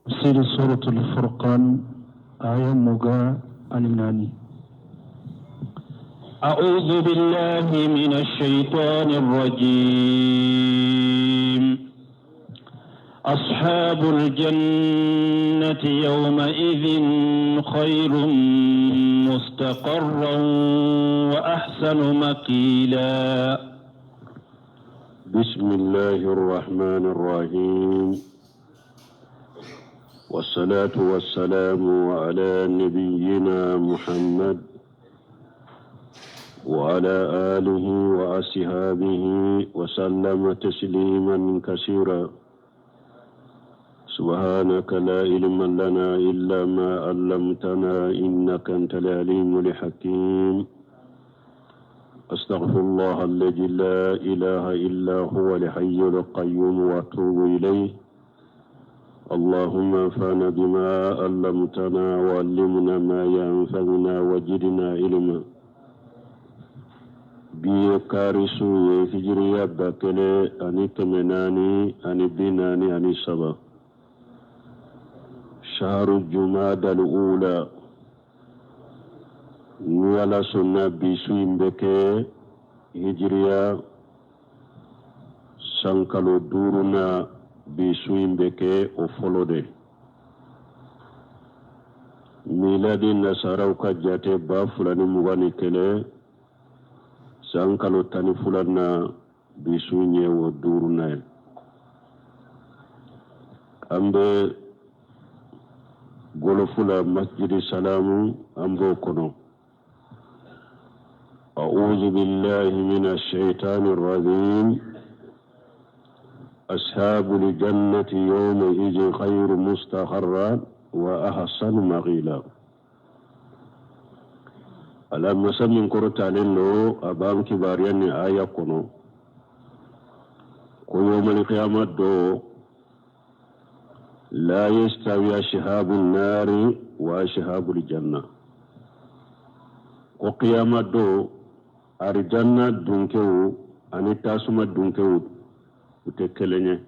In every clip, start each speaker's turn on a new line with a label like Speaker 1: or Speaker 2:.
Speaker 1: Tafsir suratul Furqan aya 24.
Speaker 2: أعوذ بالله من الشيطان الرجيم أصحاب الجنة يومئذ خير مستقرا وأحسن مقيلا.
Speaker 3: بسم الله الرحمن الرحيم، والصلاة والسلام على نبينا محمد وعلى آله وأصحابه وسلم تسليما كثيرا. سبحانك لا علم لنا إلا ما علمتنا إنك أنت العليم الحكيم. أستغفر الله الذي لا إله إلا هو الحي القيوم وأتوب إليه. اللهم انفعنا بما علمتنا وعلمنا ما ينفعنا وزدنا علما. Bi ye kari su ye, hijiriya 1443, shaharu jumada ula. Ni Ala sɔnna, bi su in bɛ kɛ hijiriya sankalo duurunan, bi su in bɛ kɛ o fɔlɔ de. Miladi nasaraw ka jate, 2021, san kalo 12na, bi su ye o duurunan ye. An bɛ Golofu la, Masjidi Salamu, an b'o kɔnɔ. أعوذ بالله من الشيطان الرجيم. أصحاب الجنة يومئذ خير مستقرا وأحسن مقيلا. Ala masa min kɔrɔtalen lo, a b'an kibaruya ni aya kɔnɔ ko yawmal qiyama do, la yastawi ashabu nari wa ashabu janna, ko qiyama do, arijanna dunkew ani tasuma dunkew u tɛ kelen ye.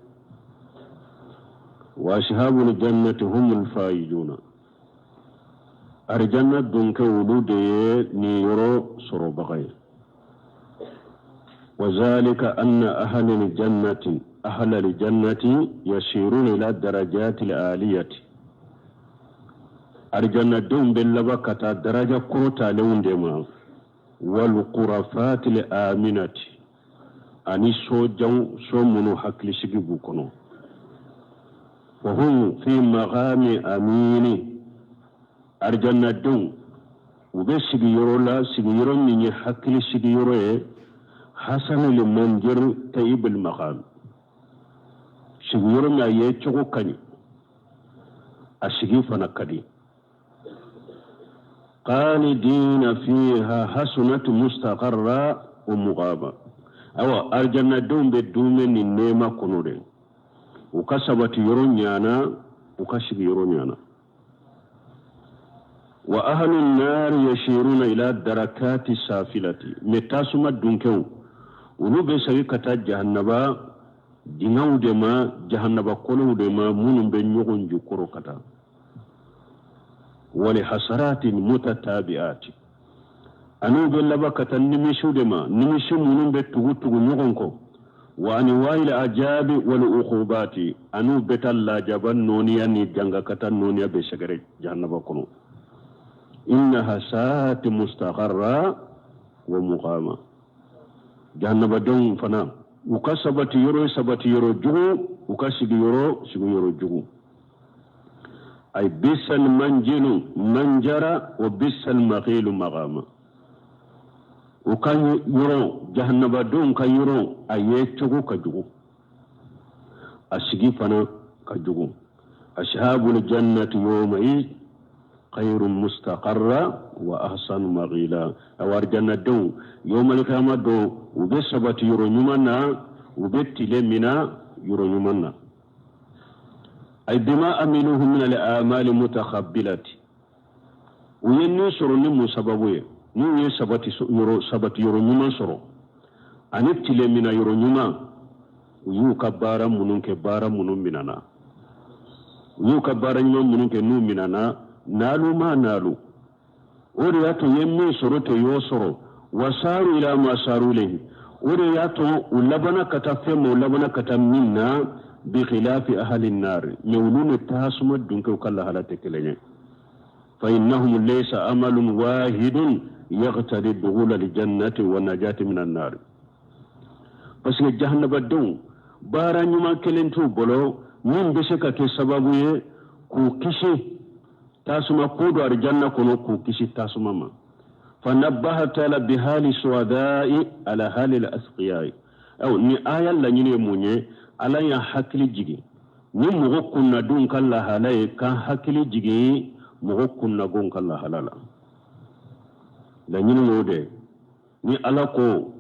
Speaker 3: Wa ashabu jannati humul faizuna, arijanna dunkew olu de ye nin yɔrɔ sɔrɔbaga ye. وذلك أن أهل الجنة يسيرون إلى الدرجات العالية. الجنة دون باللبا كتا درجة كروتا لون ديما، والغرفات الآمنة، ani so jan, so minnu hakili sigi b'u kɔnɔ. وهم في مقام أمين. Arijannadenw, u bɛ sigi yɔrɔ la, sigiyɔrɔ min ye hakili sigiyɔrɔ ye, حسن المنظر طيب المقام, sigiyɔrɔ min a ye cogo ka ɲi, a sigi fana ka di. خالدين فيها حسنت مستقرا ومقاما. Awa, arijannadenw bɛ duumɛ nin nɛɛma kɔnɔ de. U ka sabati yɔrɔ ɲana, u ka sigi yɔrɔ ɲana. وأهل النار يسيرون إلى الدركات السافلة. Mais tasuma dunkew, olu bɛ segin ka taa jahannaba dingɛw de ma, jahannaba kɔnɔw de ma, minnu bɛ ɲɔgɔn jukɔrɔ ka taa. والحسرات المتتابعات, ani bɛ laban ka taa nimisiw de ma, nimisi minnu bɛ tugu tugu ɲɔgɔn kɔ. وأنواع العذاب والعقوبات, ani bɛ taa lajaba nɔɔniya ni jangakata nɔɔniya bɛ sɛgɛrɛ jahannaba kɔnɔ. إنها ساءت مستقرا ومقاما. Jahannabadenw fana, u ka sabati yɔrɔ ye sabati yɔrɔ jugu, u ka sigi yɔrɔ, sigi yɔrɔ jugu. أي بئس المنزل منزلا وبئس المقيل مقاما. U ka yɔrɔ, jahannabadenw ka yɔrɔ, a ye cogo ka jugu, a sigi fana ka jugu. أصحاب الجنة يومئذ خير مستقرا وأحسن مقيلا. Awa, aljannadenw yawmal qiyama don, u bɛ sabati yɔrɔ ɲuman na, u bɛ tile min na yɔrɔ ɲuman na. أي بما عملوه من الأعمال المتقبلة. U ye nin sɔrɔ ni mun sababu ye? N'u ye sabati yɔrɔ ɲuman sɔrɔ ani tile min na yɔrɔ ɲuman, u y'u ka baara minnu kɛ, baara minnu minɛna. U y'u ka baara ɲuman minnu kɛ n'u minɛna, naalu ma naalu. O de y'a to ye min sɔrɔ ten y'o sɔrɔ. Wasaru ila ma saru ilayhi. O de y'a to u labanna ka taa fɛn ma, u labanna ka taa min na, bi khilafi ahli nar. Mais olu ni tasuma dunkew ka lahala tɛ kelen ye. Fa innahum laysa amalun wahidun yaqtadi dughul al-jannati wa najati min an-nar. Parce que jahannabadenw baara ɲuman kelen t'u bolo min bɛ se ka kɛ sababu ye k'u kisi tasuma, k'u don arijanna kɔnɔ, k'u kisi tasuma ma. Fanabbaha taala bihali suwadai ala hali al-asqiyai. Aw ni aya laɲini ye mun ye? Ala y'a hakili jigin ni mɔgɔ kunnadenw ka lahala ye, k'an hakili jigin mɔgɔ kunnagonw ka lahala la. Laɲini y'o de ye. Ni Ala ko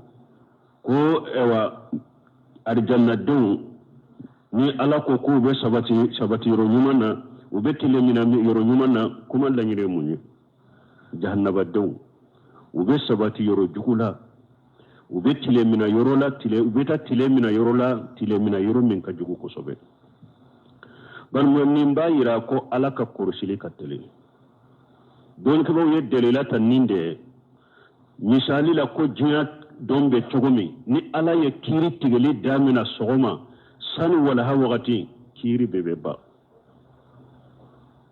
Speaker 3: ko ɛwa arijannadenw, ni Ala ko k'u bɛ sabati yɔrɔ ɲuman na, u bɛ tile minɛ yɔrɔ ɲuman na, kuma laɲini ye mun ye? Jahannabadenw u bɛ sabati yɔrɔ jugu la, u bɛ tile minɛ yɔrɔ la, tile u bɛ taa tile minɛ yɔrɔ la, tile minɛ yɔrɔ min ka jugu kosɛbɛ. Balima, nin b'a yira ko Ala ka kɔrɔsili ka teli. Dɔnnikɛbaaw ye delila ta nin de ye. Misali la, ko diɲɛ don bɛ cogo min, ni Ala ye kiiri tigɛli daminɛ sɔgɔma sani walaha wagati, kiiri bɛɛ bɛ ban.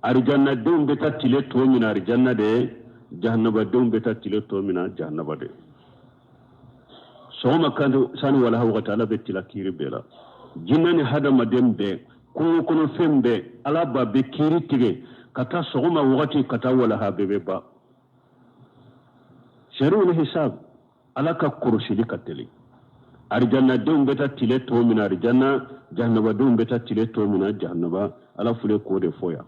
Speaker 3: Arijannadenw bɛ taa tile tɔ min na arijanna de, jahannabadenw bɛ taa tile tɔ min na jahannaba de. Sɔgɔma kan sani walaha wagati, Ala bɛ tila kiiri bɛɛ la. Jinɛ ni hadamaden bɛɛ, kungo kɔnɔfɛn bɛɛ, Ala b'a bɛ kiiri tigɛ ka taa sɔgɔma wagati ka taa walaha, bɛɛ bɛ ban. Sariw ni hisab, Ala ka kɔrɔsili ka teli. Arijannadenw bɛ taa tile tɔ min na arijanna, jahannabadenw bɛ taa tile tɔ min na jahannaba. Ala filɛ k'o de fɔ yan.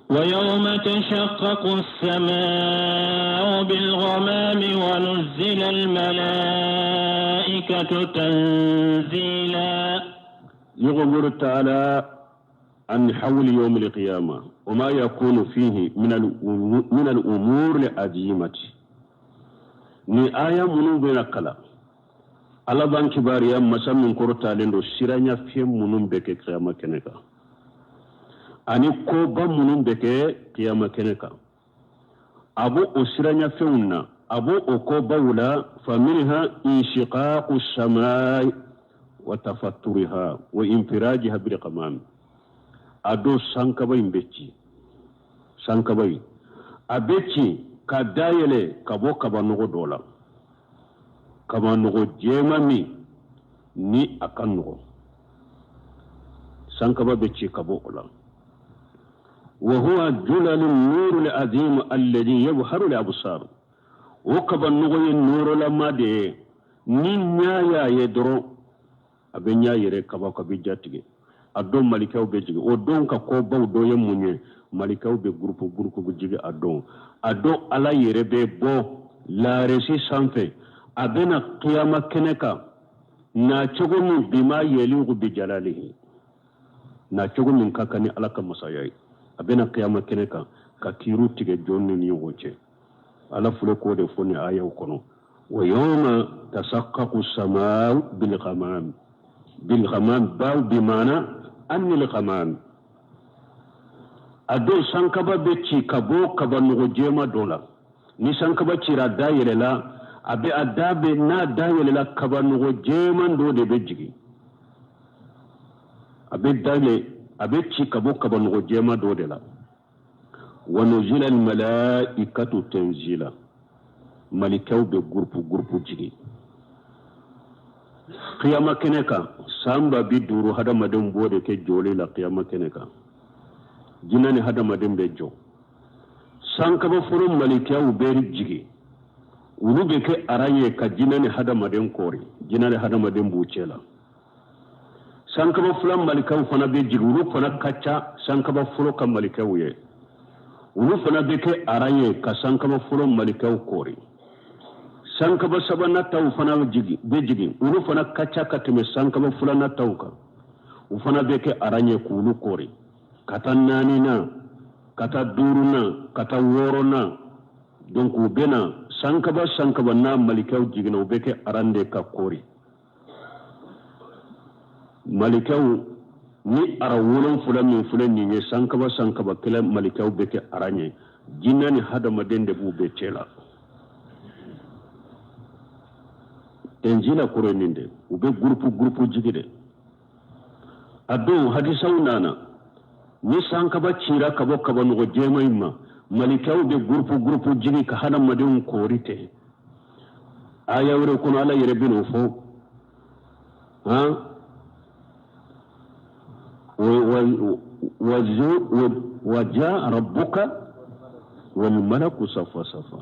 Speaker 2: ويوم تشقق السماء بالغمام ونزل الملائكة تنزيلا.
Speaker 3: يخبر تعالى عن حول يوم القيامة وما يكون فيه من الأمور العظيمة. Ni aya minnu bɛna kala, Ala b'an kibaruya masa min kɔrɔtalen don, siranya fɛn minnu bɛ kɛ kiyama kɛnɛ kan, ani koba minnu bɛ kɛ kiyama kɛnɛ kan. A b'o o siranya fɛnw na, a b'o o kobaw la. Fa minha inshiqaqu samai wa tafatturiha wa infirajiha bil ghamam. A don sankaba in bɛ ci, sankaba in a bɛ ci ka dayɛlɛ ka bɔ kabanɔgɔ dɔ la, kabanɔgɔ jɛman min ni a ka nɔgɔ, sankaba bɛ ci ka bɔ o la. Wa huwa julalu nuru al-azim alladhi yabharu al-absar. O kabanɔgɔ ye nɔrɔlama de ye, ni ɲa y'a ye dɔrɔn a bɛ ɲa yɛrɛ kaba ka bɛ jatigɛ. A don malikaw bɛ jigin. O don ka kobaw dɔ ye mun ye? Malikaw bɛ gurupu gurupu jigin a don. A don Ala yɛrɛ bɛ bɔ laaresi sanfɛ, a bɛna kiyama kɛnɛ kan na cogo min, bima yeliqu bi jalalihi, na cogo min ka kan ni Ala ka masaya ye. A bɛna kiyama kɛnɛ kan ka kiiriw tigɛ jɔn ni ɲɔgɔn cɛ. Ala filɛ k'o de fɔ nin ayaw kɔnɔ. Wa yawma tasaqqaqu samau bil ghamam. Bil ghamam baw bi maana anil ghamam. A don sankaba bɛ ci ka bɔ kabanɔgɔ jɛma dɔ la. Ni sankaba cira, da yɛlɛla, a bɛ a da bɛ n'a da yɛlɛla, kabanɔgɔ jɛman dɔ de bɛ jigin. A bɛ dayɛlɛ, a bɛ ci ka bɔ kabanɔgɔ jɛma dɔ de la. Wa nuzila al-malaikatu tanzila. Malikaw bɛ gurupu gurupu jigin kiyama kɛnɛ kan. San 50,000 hadamadenw b'o de kɛ jɔli la kiyama kɛnɛ kan. Jinɛ ni hadamaden bɛ jɔ. Sankaba fɔlɔ malikaw bɛ jigin, olu bɛ kɛ aran ye ka jinɛ ni hadamaden kɔri, jinɛ ni hadamaden b'u cɛ la. Sankaba fila malikaw fana bɛ jigin, olu fana ka ca sankaba fɔlɔ ka malikaw ye, olu fana bɛ kɛ aran ye ka sankaba fɔlɔ malikaw kɔri. Sankaba sabanan taw fana bɛ jigin, olu fana ka ca ka tɛmɛ sankaba filanan taw kan, u fana bɛ kɛ aran ye k'olu kɔri, ka taa naaninan, ka taa duurunan, ka taa wɔɔrɔnan. Donc u bɛ na sankaba sankaba n'a malikaw jiginna, u bɛ kɛ aran de ka kɔri. Malikɛw ni ara 7 min filɛ nin ye, sankaba sankaba kɛlɛ malikɛw bɛ kɛ ara ɲɛ, jinɛ ni hadamaden de b'u bɛɛ cɛ la. Tɛnzila kɔrɔ ye nin de, u bɛ gurupu gurupu jigi de. A don hadisaw nana ni sankaba cira ka bɔ kabanɔgɔ jɛman in ma, malikɛw bɛ gurupu gurupu jigi ka hadamadenw koori ten. Aya wɛrɛ kɔnɔ Ala yɛrɛ bɛn'o fɔ. Han wa jaa rabbuka wal malaku safa safa,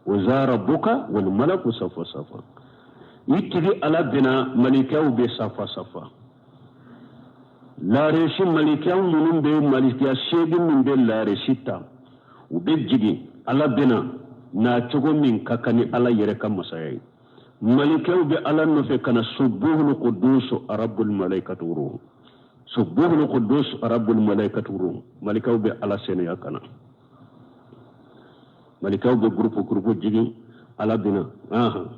Speaker 3: wa jaa rabbuka wal malaku safa safa. I tigi Ala bɛna, malikɛw bɛ safa safa. Laaresi malikɛw minnu bɛ, malikiya 8 min bɛ laaresi ta, u bɛ jigin. Ala bɛna na cogo min ka kan ni Ala yɛrɛ ka masaya ye, malikɛw bɛ Ala nɔfɛ ka na. Subuhul quddus rabbul malaikatu ruh, subuhul quddus rabbul malaikatu ruh. Malikaw bɛ Ala sɛnɛya ka na, malikaw bɛ gurupu gurupu jigin, Ala bɛna ahan.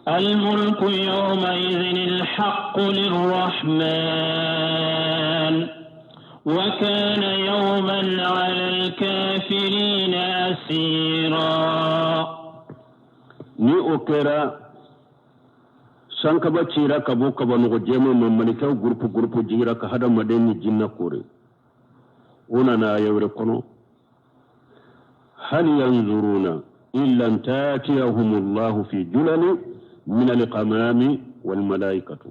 Speaker 2: الملك يومئذ الحق للرحمن وكان يوما على الكافرين عسيرا.
Speaker 3: Ni o kɛra, sankaba cira ka bɔ kabanɔgɔ jɛma ma, malikaw gurupu gurupu jigira ka hadamaden ni jinna kore. O nana aya wɛrɛ kɔnɔ: hal yanzuruna illa an tatiyahum allahu fi julali min alqamami walmalaikatu.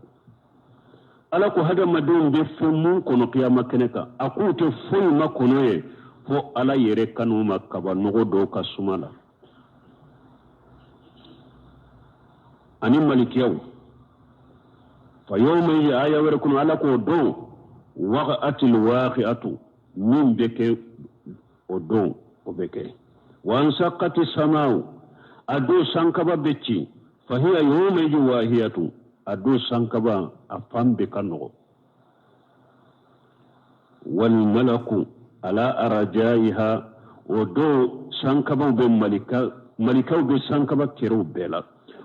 Speaker 3: Ala ko hadamadenw bɛ fɛn mun kɔnɔ kiyama kɛnɛ kan? A k'u tɛ foyi ma kɔnɔ ye fo Ala yɛrɛ kanu ma kabanɔgɔ dɔw ka suma la ani malikiyaw. Fa yawma, aya wɛrɛ kɔnɔ, Ala k'o don waqa'atil waqi'atu, min bɛ kɛ o don, o bɛ kɛ. Wa ansaqati sama'u, a don sankaba bɛ ci. Fa hiya yawma wahiyatu, a don sankaba a fan bɛ ka nɔgɔ. Wal malaku ala arjaiha, o don sankabaw bɛ malika, malikaw bɛ sankaba kɛrɛw bɛɛ la.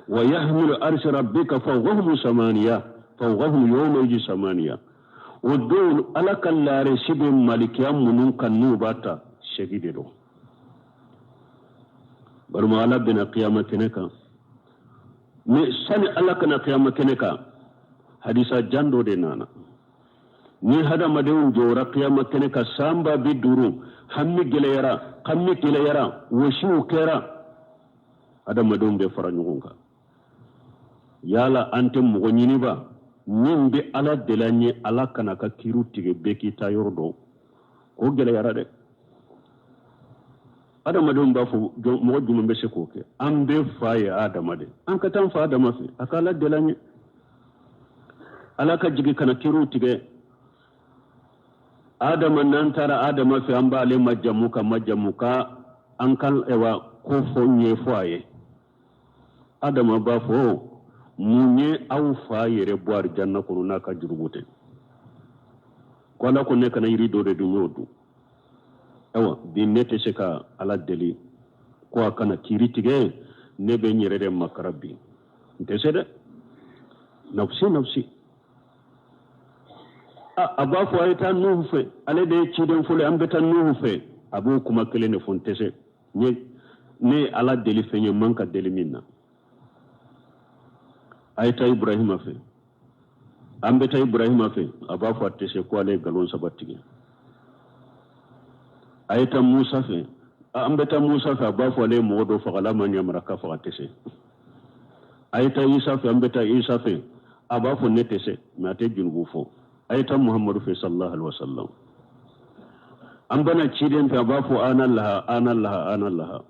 Speaker 3: Wa yahmilu arsha rabbika fawqahum samaniya, fawqahum yawma samaniya. O don Ala ka laaresi bɛ malikiya minnu kan n'u b'a ta, 8 de don. Barima Ala bɛna kiyama kɛnɛ kan, mais sani Ala kana kiyama kɛnɛ kan, hadisa jan dɔ de nana. Ni hadamadenw jɔra kiyama kɛnɛ kan san 50,000, hami gɛlɛyara, hami gɛlɛyara, wɔsiw kɛra, hadamadenw bɛ fara ɲɔgɔn kan. Yala an tɛ mɔgɔ ɲini ba min bɛ Ala deli an ye, Ala kana ka kiiriw tigɛ, bɛɛ k'i ta yɔrɔ dɔn? O gɛlɛyara dɛ. Adamadenw b'a fɔ: mɔgɔ jumɛn bɛ se k'o kɛ? An bɛɛ fa ye Adama de, an ka taa an fa Adama fɛ, a ka Ala deli an ye, Ala ka jigin kana kiiriw tigɛ. Adama, n'an taara Adama fɛ, an b'ale majamu ka majamu ka an ka ɛwa ko fɔ ɲɛfɔ a ye. Adama b'a fɔ: mun ye aw fa yɛrɛ bɔ arijanna kɔnɔ n'a ka jurumu tɛ? Ko Ala ko ne kana yiri dɔ de dun, y'o dun. Ayiwa, bi ne tɛ se ka Ala deli ko a kana kiiri tigɛ, ne bɛ n yɛrɛ de makara bi, n tɛ se dɛ, nafsi nafsi. A b'a fɔ: a ye taa Nuhu fɛ, ale de ye ciden fɔlɔ ye, an bɛ taa Nuhu fɛ. A b'o kuma kelen de fɔ: n tɛ se, ne ye Ala deli fɛn ye man ka deli min na. A ye taa Iburahima fɛ, an bɛ taa Iburahima fɛ. A b'a fɔ a tɛ se, ko ale ye nkalon 3 tigɛ. A ye taa Musa fɛ, an bɛ taa Musa fɛ. A b'a fɔ ale ye mɔgɔ dɔ faga, Ala ma yamaruya ka faga, tɛ se. A ye taa Isa fɛ, an bɛ taa Isa fɛ. A b'a fɔ ne tɛ se, mais a tɛ junubu fɔ. A ye taa Muhamadu fɛ, sallallahu alaihi wa sallam. An bɛna ciden fɛ, a b'a fɔ ana laha, ana laha, ana laha.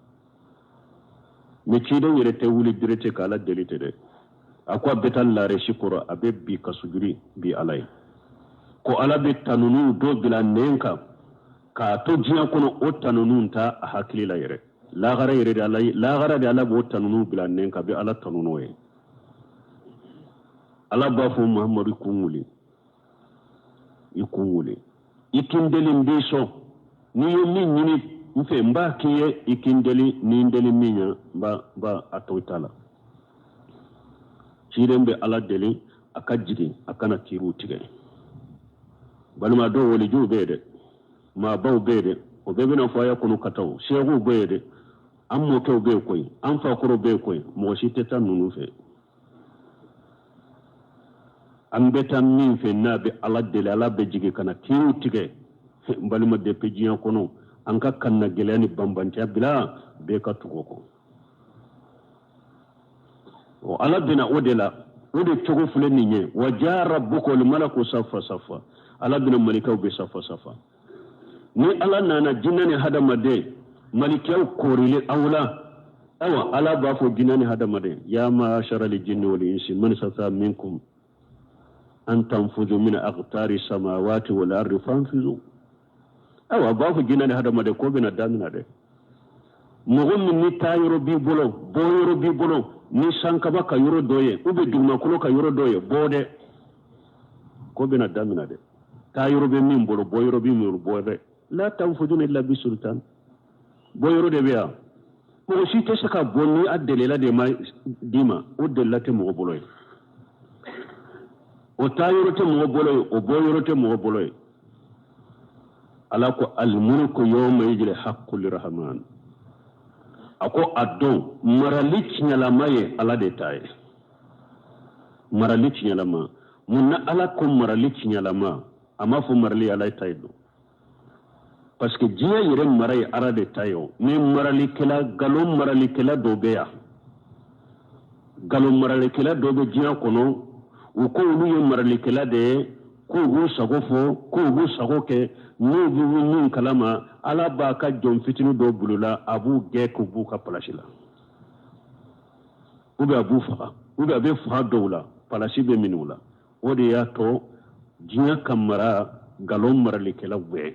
Speaker 3: Mais ciden yɛrɛ tɛ wuli direct k'Ala deli tɛ dɛ. A ko a bɛ taa laaresi kɔrɔ, a bɛ bi ka sujudi bi Ala ye, ko Ala bɛ tanuniw dɔ bila nɛn kan k'a to diɲɛ kɔnɔ, o tanuniw ta a hakili la yɛrɛ. Lahara yɛrɛ de, Ala lahara de, Ala b'o tanuniw bila nɛn kan, a bɛ Ala tanu n'o ye. Ala b'a fɔ: Muhamadu, kun wuli, i kun wuli, i k'i n deli, n b'i sɔn. N'i ye min ɲini n fɛ, n b'a k'i ye. I k'i n deli, ni n deli min ye, n b'a a to i ta la. Ciden bɛ Ala deli a ka jigin a ka na kiriw tigɛ. Balima dɔw walijuw bɛ yen dɛ, maabaw bɛ yen dɛ, o bɛɛ bɛna fɔ aya kɔnɔ ka taa o. Sɛkuw bɛ yen dɛ, an mɔkɛw bɛ yen koyi, an fakɔrɔw bɛ yen koyi, mɔgɔ si tɛ taa ninnu fɛ. An bɛ taa min fɛ n'a bɛ Ala deli, Ala bɛ jigin ka na kiriw tigɛ. N balima depuis diɲɛ kɔnɔ, an ka kannagɛlɛya ni banbantiya bila, bɛɛ ka tugu o kɔ. O Ala bɛna o de la, o de cogo filɛ nin ye. Wa jaa rabbuka wal malaku safa safa. Ala bɛna malikaw bɛ safa safa. Ni Ala nana jinɛ ni hadamaden, malikaw koorilen aw la. Ayiwa, Ala b'a fɔ jinɛ ni hadamaden, ya ma'ashara al jinni wal insi man istata'a minkum an tanfuzu min aqtari samawati wal ardi fanfuzu. Ayiwa, a b'a fɔ jinɛ ni hadamaden ko bɛna damina dɛ. Mɔgɔ min ni taa yɔrɔ b'i bolo, bɔ yɔrɔ b'i bolo, ni sankaba ka yɔrɔ dɔ ye, ou bien dugumakolo ka yɔrɔ dɔ ye, bɔ dɛ. Ko bɛna damina dɛ. Taa yɔrɔ bɛ min bolo, bɔ yɔrɔ bɛ min bolo, bɔ dɛ. La tanfuzuna illa bi sultan. Bɔ yɔrɔ de bɛ yan. Mɔgɔ si tɛ se ka bɔ ni a delila de ma d'i ma, o delila tɛ mɔgɔ bolo ye. O taa yɔrɔ tɛ mɔgɔ bolo ye, o bɔ yɔrɔ tɛ mɔgɔ bolo ye. Ala ko al-mulku yawma yajri haqqu lirahman. A ko a don marali tiɲɛlama ye Ala de ta ye. Marali tiɲɛlama. Mun na Ala ko marali tiɲɛlama? A m'a fɔ marali Ala ta ye don. Parce que diɲɛ yɛrɛ mara ye Ala de ta ye o. Ni maralikɛla, nkalon maralikɛla dɔ bɛ yan. Nkalon maralikɛla dɔ bɛ diɲɛ kɔnɔ, u ko olu ye maralikɛla de ye, k'u b'u sago fɔ, k'u b'u sago kɛ, n'u b'u min kalama, Ala b'a ka jɔn fitinin dɔw bolo la, a b'u gɛn k'u b'u ka palasi la. Ou bien a b'u faga, ou bien a bɛ faga dɔw la, palasi bɛ minɛ u la. O de y'a to diɲɛ ka mara nkalon maralikɛlaw bɛɛ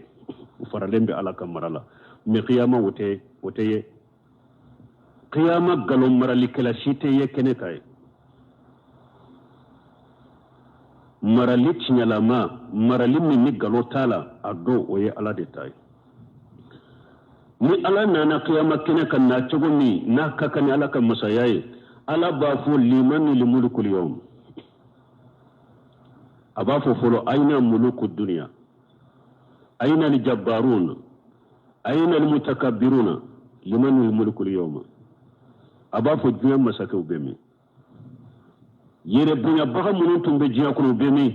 Speaker 3: u faralen bɛ Ala ka mara la. Mais kiyama o tɛ, o tɛ ye. Kiyama nkalon maralikɛla si tɛ ye kɛnɛ kan ye. Marali tiɲɛlama, marali min ni nkalon t'a la, a don o ye Ala de ta ye. Ni Ala nana kiyama kɛnɛ kan na cogo min n'a ka kan ni Ala ka masaya ye, Ala b'a fɔ limani limulukul yawm. A b'a fɔ fɔlɔ ayina muluku duniya, ayina aljabbaruna, ayina almutakabbiruna, limani limulukul yawm. A b'a fɔ diɲɛ masakɛw bɛ min, yɛrɛ bonyabaga minnu tun bɛ diɲɛ kɔnɔ u bɛ min,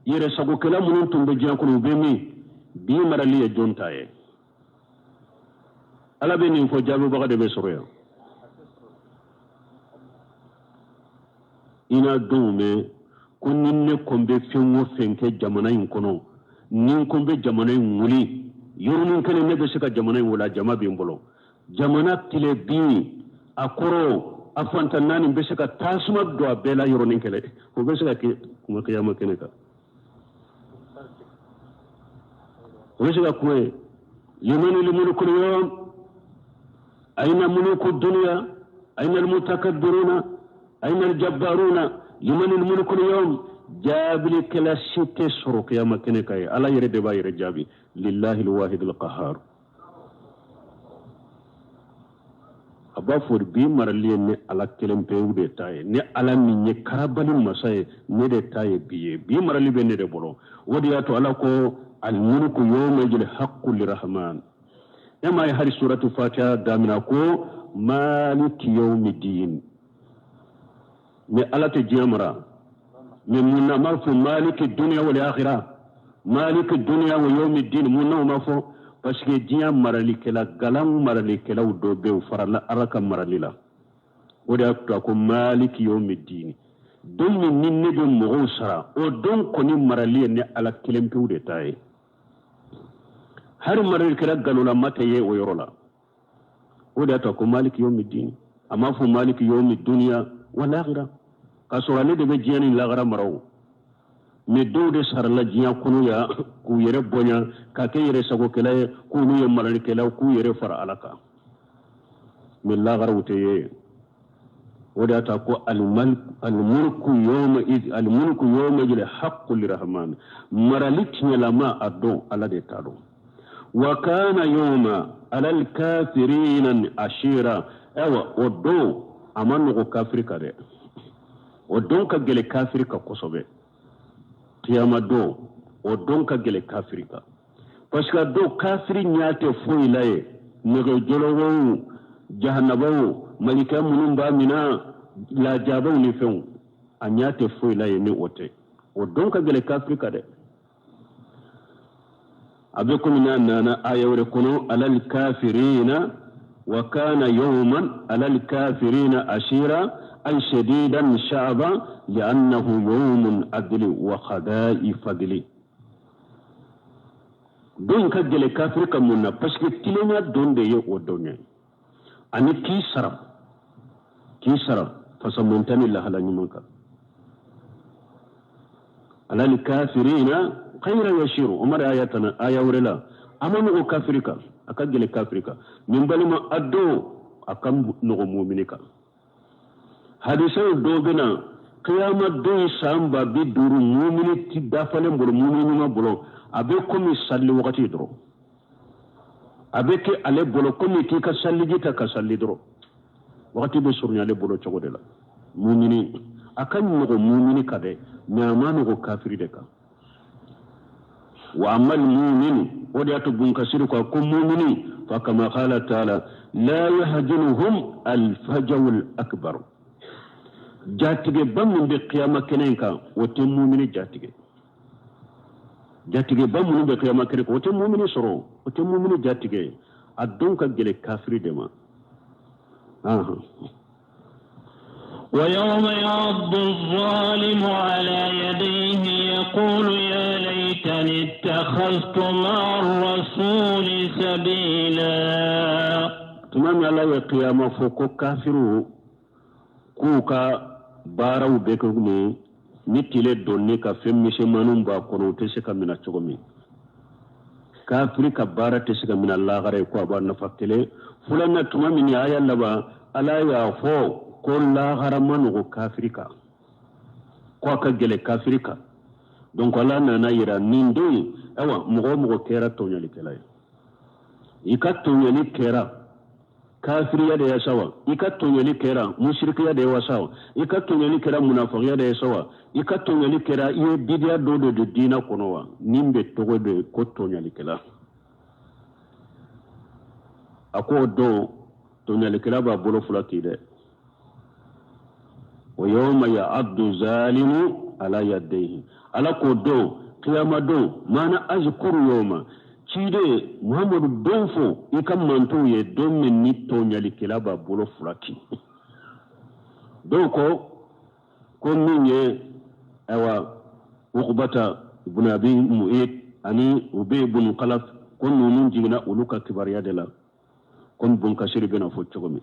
Speaker 3: yɛrɛ sagokɛla minnu tun bɛ diɲɛ kɔnɔ u bɛ min, bi marali ye jɔn ta ye? Ala bɛ nin fɔ jaabibaga de bɛ sɔrɔ yan. I n'a denw mɛn ko ni ne ko n bɛ fɛn o fɛn kɛ jamana in kɔnɔ, ni n ko n bɛ jamana in wuli, yɔrɔnin kelen ne bɛ se ka jamana in wuli, a jama bɛ n bolo. Jamana tile bin, a kɔrɔ, a fantan naani bɛ se ka tasuma don a bɛɛ la yɔrɔnin kelen. O bɛ se ka kɛ kuma kiyama kɛnɛ kan. O bɛ se ka kuma ye. Limani limulukul yawm, ayna muluku dunya, ayna almutakabbiruna, ayna aljabbaruna, limani limulukul yawm. Jaabilikɛla si tɛ sɔrɔ kiyama kɛnɛ kan ye. Ala yɛrɛ de b'a yɛrɛ jaabi. Lillahi alwahid alqahar. A b'a fɔ bi marali ye ne Ala kelen pewu de ta ye. Ne Ala min ye karabali masa ye, ne de ta ye bi ye. Bi marali bɛ ne de bolo. O de y'a to Ala ko almulku yawma idhil haqqu lirahman. E m'a ye hali suratu Fatiha damina ko maliki yawmiddin. Mais Ala tɛ diɲɛ mara. Mais mun na m'a fɔ maliki dunya wal akhirah, maliki dunya wa yawmiddin, mun na o ma fɔ? Parce que diɲɛ maralikɛla, galan maralikɛlaw dɔ bɛ yen, u farala Ala ka marali la. O de y'a to a ko maliki yawmiddin. Don min ni ne bɛ mɔgɔw sara, o don kɔni marali ye ne Ala kelen pewu de ta ye. Hali maralikɛla galolama tɛ ye o yɔrɔ la. O de y'a to a ko maliki yawmiddin. A m'a fɔ maliki yawmi dunya wal akhirah. K'a sɔrɔ ale de bɛ diɲɛ ni lahara mara o. Mais dɔw de sarala diɲɛ kɔnɔ yan k'u yɛrɛ bonya k'a kɛ yɛrɛ sagokɛla ye, k'olu ye maralikɛlaw, k'u yɛrɛ fara Ala kan. Mais lahara o tɛ ye. O de y'a to a ko almulku yawma id, almulku yawma idhil haqqu lirahman. Marali tiɲɛlama a don Ala de ta don. Wa kana yawma alal kafirina ashira. Ayiwa, o don a ma nɔgɔ kafiri kan dɛ. O don ka gɛlɛn kafiri kan kosɛbɛ. Kiyama don, o don ka gɛlɛn kafiri kan, parce que a don kafiri ɲɛ tɛ foyi la ye. Nɛgɛjɔlɔkɔw, jahanabaw, malika minnu b'a mina, lajabaw ni fɛnw, a ɲɛ tɛ foyi la ye ni o tɛ. O don ka gɛlɛn kafiri kan dɛ. A bɛ komi n'a nana aya wɛrɛ kɔnɔ: alal kafirina wa kana yawman alal kafirina asira, ay shadidan sha'ba, li'annahu yawmun adli wa qada'i fadli. Don ka gɛlɛn kafiri kan mun na? Parce que tilenya don de ye o don ye, ani k'i sara fasamanta ni lahala ɲuman kan. Alal kafirina khayra yashiru. Umar aya tana aya wɛrɛ la, a ma nɔgɔ kafiri kan, a ka gɛlɛn kafiri kan min. Balima, a don a ka nɔgɔ mumini kan. Hadisaw dɔw bɛ na, kiyama don san 50,000, mumini ti dafalen bolo, mumini ɲuman bolo, a bɛ komi salli wagati dɔrɔn. A bɛ kɛ ale bolo komi k'i ka salliji ta ka salli dɔrɔn. Wagati bɛ surunya ale bolo cogo de la. Mumini, a ka nɔgɔ mumini kan dɛ, mais a ma nɔgɔ kafiri de kan. Wa amal muminu, o de y'a to Bunkasiri ko mumini, fa kama qala taala la yahjunuhum alfajawu akbar. Jatigɛba min bɛ kiyama kɛnɛ in kan, o tɛ mumini jatigɛ. Jatigɛba minnu bɛ kiyama kɛnɛ kan, o tɛ mumini sɔrɔ, o tɛ mumini jatigɛ. A don ka gɛlɛn kafiri de ma.
Speaker 2: ويوم يعض الظالم على يديه يقول يا ليتني اتخذت مع الرسول سبيلا.
Speaker 3: Tuma min Ala ye kiyama fɔ ko kafiriw k'u ka baaraw bɛ kɛ min ni tile donni ka fɛn misɛnmaninw b'a kɔnɔ, u tɛ se ka minɛ cogo min, kafiri ka baara tɛ se ka minɛ lahara ye, ko a b'a nafa kelen. Filanan, tuma min ni aya laban, Ala y'a fɔ ko lahara ma nɔgɔ kafiri kan, ko a ka gɛlɛ kafiri kan. Donc Ala nana yira nin don, ayiwa, mɔgɔ o mɔgɔ kɛra tɔɲɔlikɛla ye, i ka tɔɲɔli kɛra kafiriya de ye sa wa, i ka tɔɲɔli kɛra musirikiya de ye wa sa wa, i ka tɔɲɔli kɛra munafagiya de ye sa wa, i ka tɔɲɔli kɛra i ye bidiya dɔ de don diinɛ kɔnɔ wa, nin bɛ tɔgɔ de ko tɔɲɔlikɛla. A k'o don tɔɲɔlikɛla b'a bolo fila k'i dɛ. Wa yawma ya'addu zalimu ala yadayhi. Ala k'o don, kiyama don, mana azkuru yawma, ciden Muhamadu, don fo i ka mantow ye, don min ni tɔɲalikɛla b'a bolo fila ki. Dɔw ko min ye, ayiwa, Ukubata ibn Abi Mu'id ani Ubay ibn Khalaf, ko ninnu jiginna olu ka kibaruya de la, komi Bunkasiri bɛna fɔ cogo min.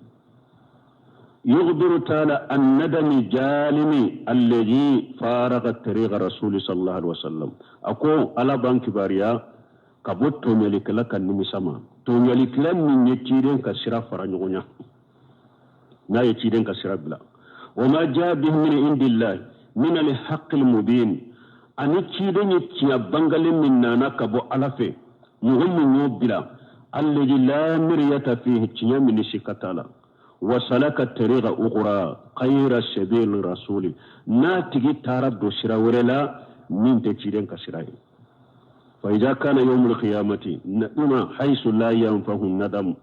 Speaker 3: يخبر تعالى عن ندم ظالم الذي فارق طريق رسول صلى الله عليه وسلم. أكو على بان كباريا ka bɔ tɔɲɔlikɛla ka nimisa ma, tɔɲɔlikɛla min ye ciden ka sira fara ɲɔgɔn ɲa, n'a ye ciden ka sira bila. وما جاء به من عند الله من الحق المبين, ani ciden ye tiɲɛ bangalen min nana ka bɔ Ala fɛ, mɔgɔ min y'o bila, الذي لا مرية فيه, tiɲɛ min ni sika t'a la. وسلك طريق أخرى غير سبيل الرسول, n'a tigi taara don sira wɛrɛ la min tɛ ciden ka sira ye. فإذا كان يوم القيامة نعم حيث لا ينفع الندم,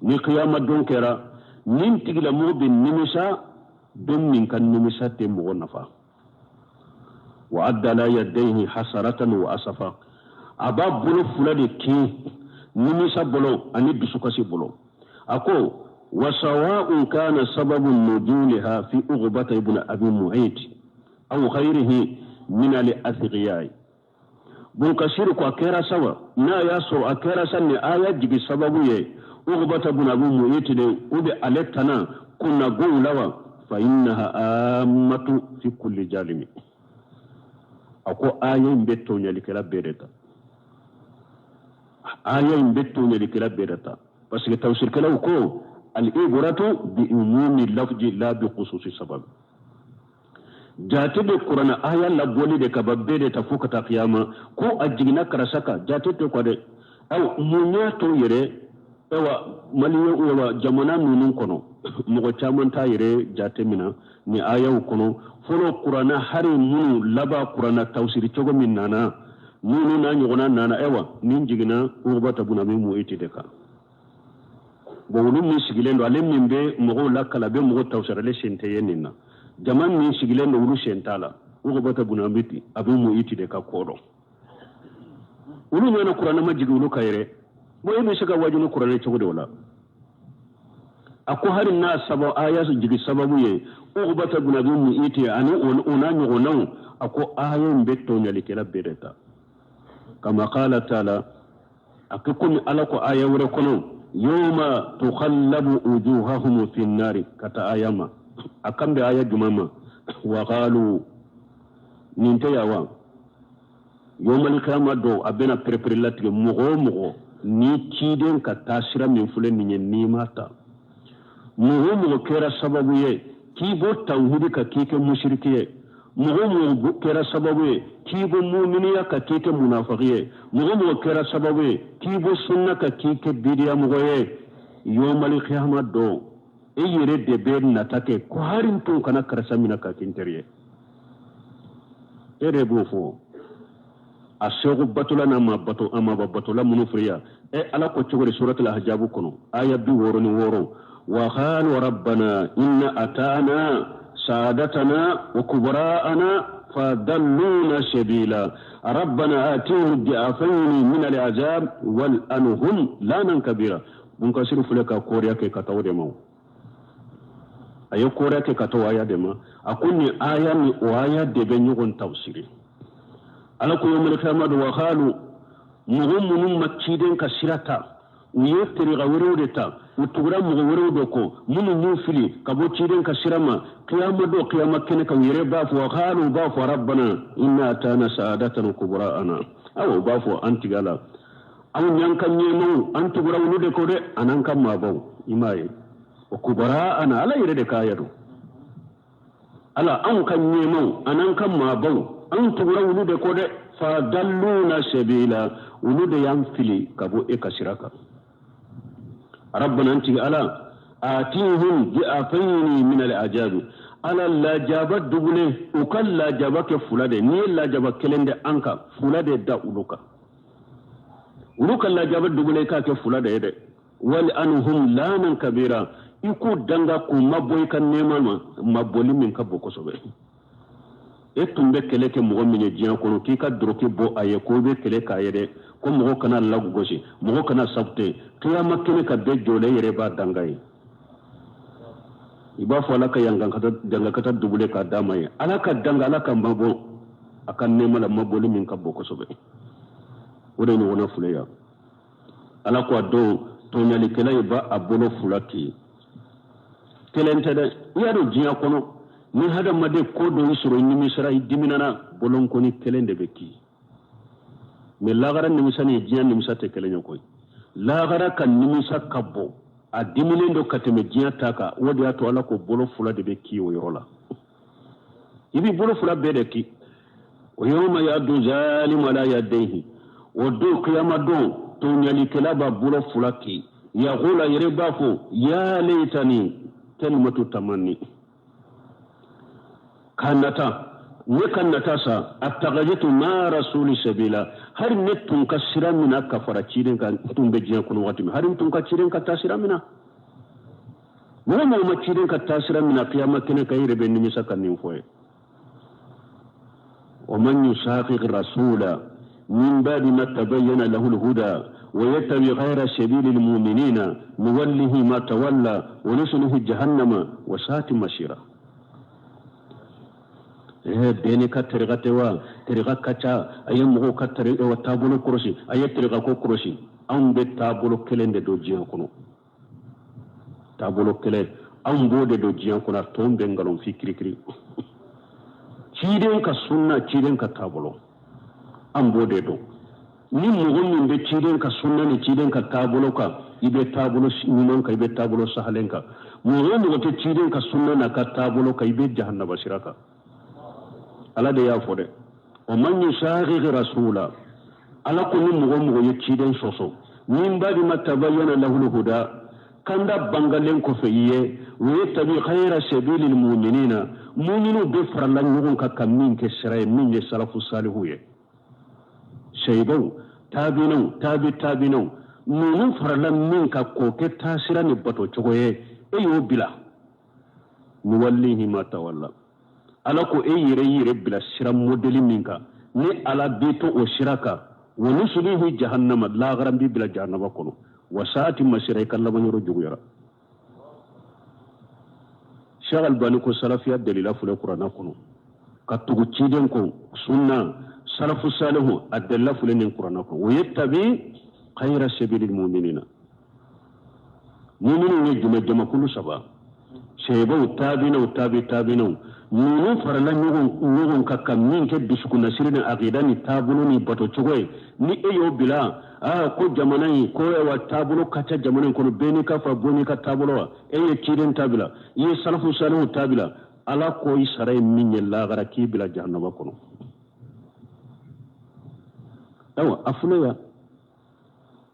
Speaker 3: ni qiyama don kɛra, nin tigilamɔgɔ bɛ nimisa don min ka nimisa tɛ mɔgɔ nafa. وعض على يديه حسرة وأسفا, a b'a bolo fila de kin nimisa bolo ani dusukasi bolo. A ko وسواء كان سبب نزولها في عقبة ابن أبي معيط أو غيره من الأثرياء. Bunkasiri ko a kɛra sa wa, n'a y'a sɔrɔ a kɛra sa ni aya jigi sababu ye Uqbata bun Abu Mu'ayt de, u bɛ ale tana kunnagow la wa, فإنها عامة في كل ظالم. A ko aya in bɛ tɔɲɔlikɛla bɛɛ de ta, aya in bɛ tɔɲɔlikɛla bɛɛ de ta, parce que tafsirikɛlaw ko العبرة بعموم اللفظ لا بخصوص السبب. Jate bɛ kuranɛ aya labɔli de ka ban bɛɛ de ta fo ka taa kiyama. Ko a jiginna karisa kan, jate tɛ kɔ dɛ. Aw mun y'a to yɛrɛ? Ayiwa Mali wa jamana ninnu kɔnɔ mɔgɔ caman t'a yɛrɛ jate minɛ ni ayaw kɔnɔ fɔlɔ kuranna hari minnu laban kuranna tafsiri cogo min nana minnu n'a ɲɔgɔnna nana ayiwa nin jiginna Ugubata bun Abi Mu'iti de kan. Bon olu min sigilen don ale min bɛ mɔgɔw lakala bɛ mɔgɔw tafsiri ale sen tɛ ye nin na. Jama min sigilen don olu sen t'a la. Ugubata bun Abi Mu'iti de ka ko dɔn. Olu ɲɛna kuranɛ ma jigin olu ka yɛrɛ. Bon e bɛ se ka waju ni kuranɛ cogo de o la. A ko hali n'a sababu aya jigin sababu ye Ugubata bun Abi Mu'iti ani o n'a ɲɔgɔnnaw a ko aya in bɛ tɔɲɔlikɛla bɛɛ de ta. Kama qala taala a ko komi Ala ko aya wɛrɛ kɔnɔ yawma tukhallabu wujuhahum fi nnari ka taa aya ma a kan bɛ aya jumɛn ma wa qalu nin tɛ yan wa yawmal qiyama don a bɛna perepere latigɛ mɔgɔ o mɔgɔ ni ciden ka taa sira min filɛ nin ye n'i ma ta mɔgɔ o mɔgɔ kɛra sababu ye k'i bɔ tawhidi ka k'i kɛ musiriki ye mɔgɔ o mɔgɔ kɛra sababu ye k'i bɔ muminiya ka k'i kɛ munafaki ye mɔgɔ o mɔgɔ kɛra sababu ye k'i bɔ sunna ka k'i kɛ bidiya mɔgɔ ye yawmal qiyama don e yɛrɛ de bɛ nata kɛ ko hari n tun kana karisa minɛ ka kɛ n teri ye e de b'o fɔ a segu batola n'a ma bato a ma batola minnu filɛ yan e Ala ko cogo di suratul ahjabu kɔnɔ aya 66 wa qalu rabbana inna atana saadatana wa kubara'ana fadalluna sabila rabbana atihim di'afayni min al'azab wal anhum lanan kabira. Bunkasiru filɛ ka koriya kɛ ka taa o de ma a ye koriya kɛ ka taa o aya de ma a ko nin aya ni o aya de bɛ ɲɔgɔn tafsiri. Ala ko yawmal qiyamah wa qalu mɔgɔ minnu ma ciden ka sira ta u ye tariqa wɛrɛw de ta u tugura mɔgɔ wɛrɛw de kɔ minnu y'u fili ka bɔ ciden ka sira ma kiyama don kiyama kɛnɛ kan u yɛrɛ b'a fɔ wa qalu u b'a fɔ rabbana inna atana sa'adatana kubra'ana awa u b'a fɔ an tigɛ la anw y'an ka ɲɛmaw an tugura olu de kɔ dɛ an'an ka maabaw i m'a ye o kubra'ana Ala yɛrɛ de k'a yadon Ala anw ka ɲɛmaw an'an ka maabaw anw tugura olu de kɔ dɛ fadalluna sabila olu de y'an fili ka bɔ e ka sira kan. Rabbana an tigi Ala atihim di'afayni min al'ajabi Ala lajaba dubule u ka lajaba kɛ fula de n'i ye lajaba kelen de an kan fula de da olu kan olu ka lajaba dubule k'a kɛ fula de ye dɛ wal anhum lanan kabira i k'u danga k'u mabɔ i ka nɛɛma ma mabɔli min ka bon kosɛbɛ. E tun bɛ kɛlɛ kɛ mɔgɔ min ye diɲɛ kɔnɔ k'i ka doroki bɔ a ye ko i bɛ kɛlɛ k'a ye dɛ ko mɔgɔ kana lagosi mɔgɔ kana sabute kiyama kɛnɛ ka bɛɛ jɔlen e yɛrɛ b'a danga ye i b'a fɔ Ala ka dangakata dubule k'a d'a ma ye Ala ka danga Ala ka mabɔ a ka nɛɛma la mabɔli min ka bon kosɛbɛ o de ɲɔgɔnna filɛ yan. Ala ko a don tɔɲalikɛla ye ba a bolo fila k'i kelen tɛ dɛ i y'a dɔn diɲɛ kɔnɔ ni hadamaden ko dɔ y'i sɔrɔ i nimisara i diminana bolonkɔni kelen de bɛ k'i mɛ lagara nimisa ni diɲɛ nimisa tɛ kelen ye koyi lagara ka nimisa ka bon a diminen don ka tɛmɛ diɲɛ ta kan o de y'a to Ala ko bolo fila de bɛ k'i o yɔrɔ la i b'i bolo fila bɛɛ de k'i o yawma ya'du zalimu ala yadayhi o don kiyama don tɔɲalikɛla b'a bolo fila k'i yaqulu a yɛrɛ b'a fɔ ya laytani kalimatu tamanni ka nata ne ka nata sa attakajitu ma rasuli sabila hari ne tun ka sira mina ka fara ciden kan tun bɛ diɲɛ kɔnɔ waati min hari n tun ka ciden ka taa sira mina mɔgɔ mɔgɔ ma ciden ka taa sira mina kiyama kɛnɛ kan i yɛrɛ bɛ nimisa ka nin fɔ ye. Wa man yushaqiq rasula min ba'di ma tabayyana lahu al-huda wa yattabi ghayra sabili al-mu'minina nuwallihi ma tawalla wa nuslihi jahannama wa sa'at masira. Bɛɛ n'i ka tariqa tɛ wa tariqa ka ca a ye mɔgɔw ka tariqa taabolo kɔlɔsi a ye tariqa ko kɔlɔsi anw bɛ taabolo kelen de don diɲɛ kɔnɔ taabolo kelen anw b'o de don diɲɛ kɔnɔ a tɔn bɛ nkalonfin kirikiri ciden ka sunna ciden ka taabolo an b'o de dɔn ni mɔgɔ min bɛ ciden ka sunna ni ciden ka taabolo kan i bɛ taabolo ɲuman kan i bɛ taabolo sahalen kan mɔgɔ o mɔgɔ tɛ ciden ka sunna n'a ka taabolo kan i bɛ jahannaba sira kan. Ala de y'a fɔ dɛ wa man yushaqiqi rasula Ala ko ni mɔgɔ mɔgɔ ye ciden sɔsɔ Min ba'di ma tabayyana lahul huda, kanda bangalen kɔfɛ i ye, wa yattabi ghayra sabilil mu'minina, mu'minu bɛ farala ɲɔgɔn kan ka min kɛ sira ye, min ye salafu salihu ye, sahabaw, tabiinaw, tabi tabiinaw, ninnu farala min kan k'o kɛ taasira ni bato cogo ye, e y'o bila. Nuwallihi ma tawalla, Ala ko e yɛrɛ y'i yɛrɛ bila sira modɛli min kan, ni Ala b'i to o sira kan, wa nuslihi jahannama, lahara n b'i bila jahannama kɔnɔ, wa saati masira, i ka laban yɔrɔ juguyara. Cheikh Albani ko salafiya dalila filɛ kuranna kɔnɔ, ka tugu ciden kɔ sunna salafu salihu, a dalila filɛ nin kuranna kɔnɔ. Wa yattabi khayra sabilil mu'minina, mu'minu ye jumɛn? Jamakulu saba, sahabaw, tabiinaw, tabi tabiinaw, ninnu farala ɲɔgɔn kan ka min kɛ dusukunnasiri ni akida ni taabolo ni bato cogo ye, ni e y'o bila, aa ko jamana in ko wa taabolo ka ca jamana in kɔnɔ, bɛɛ n'i ka fa, bɛɛ n'i ka taabolo wa, e ye ciden ta bila, i ye salafu salihu ta bila, Ala ko i sara ye min ye lahara, k'i bila jahanama kɔnɔ. Ayiwa, a filɛ yan.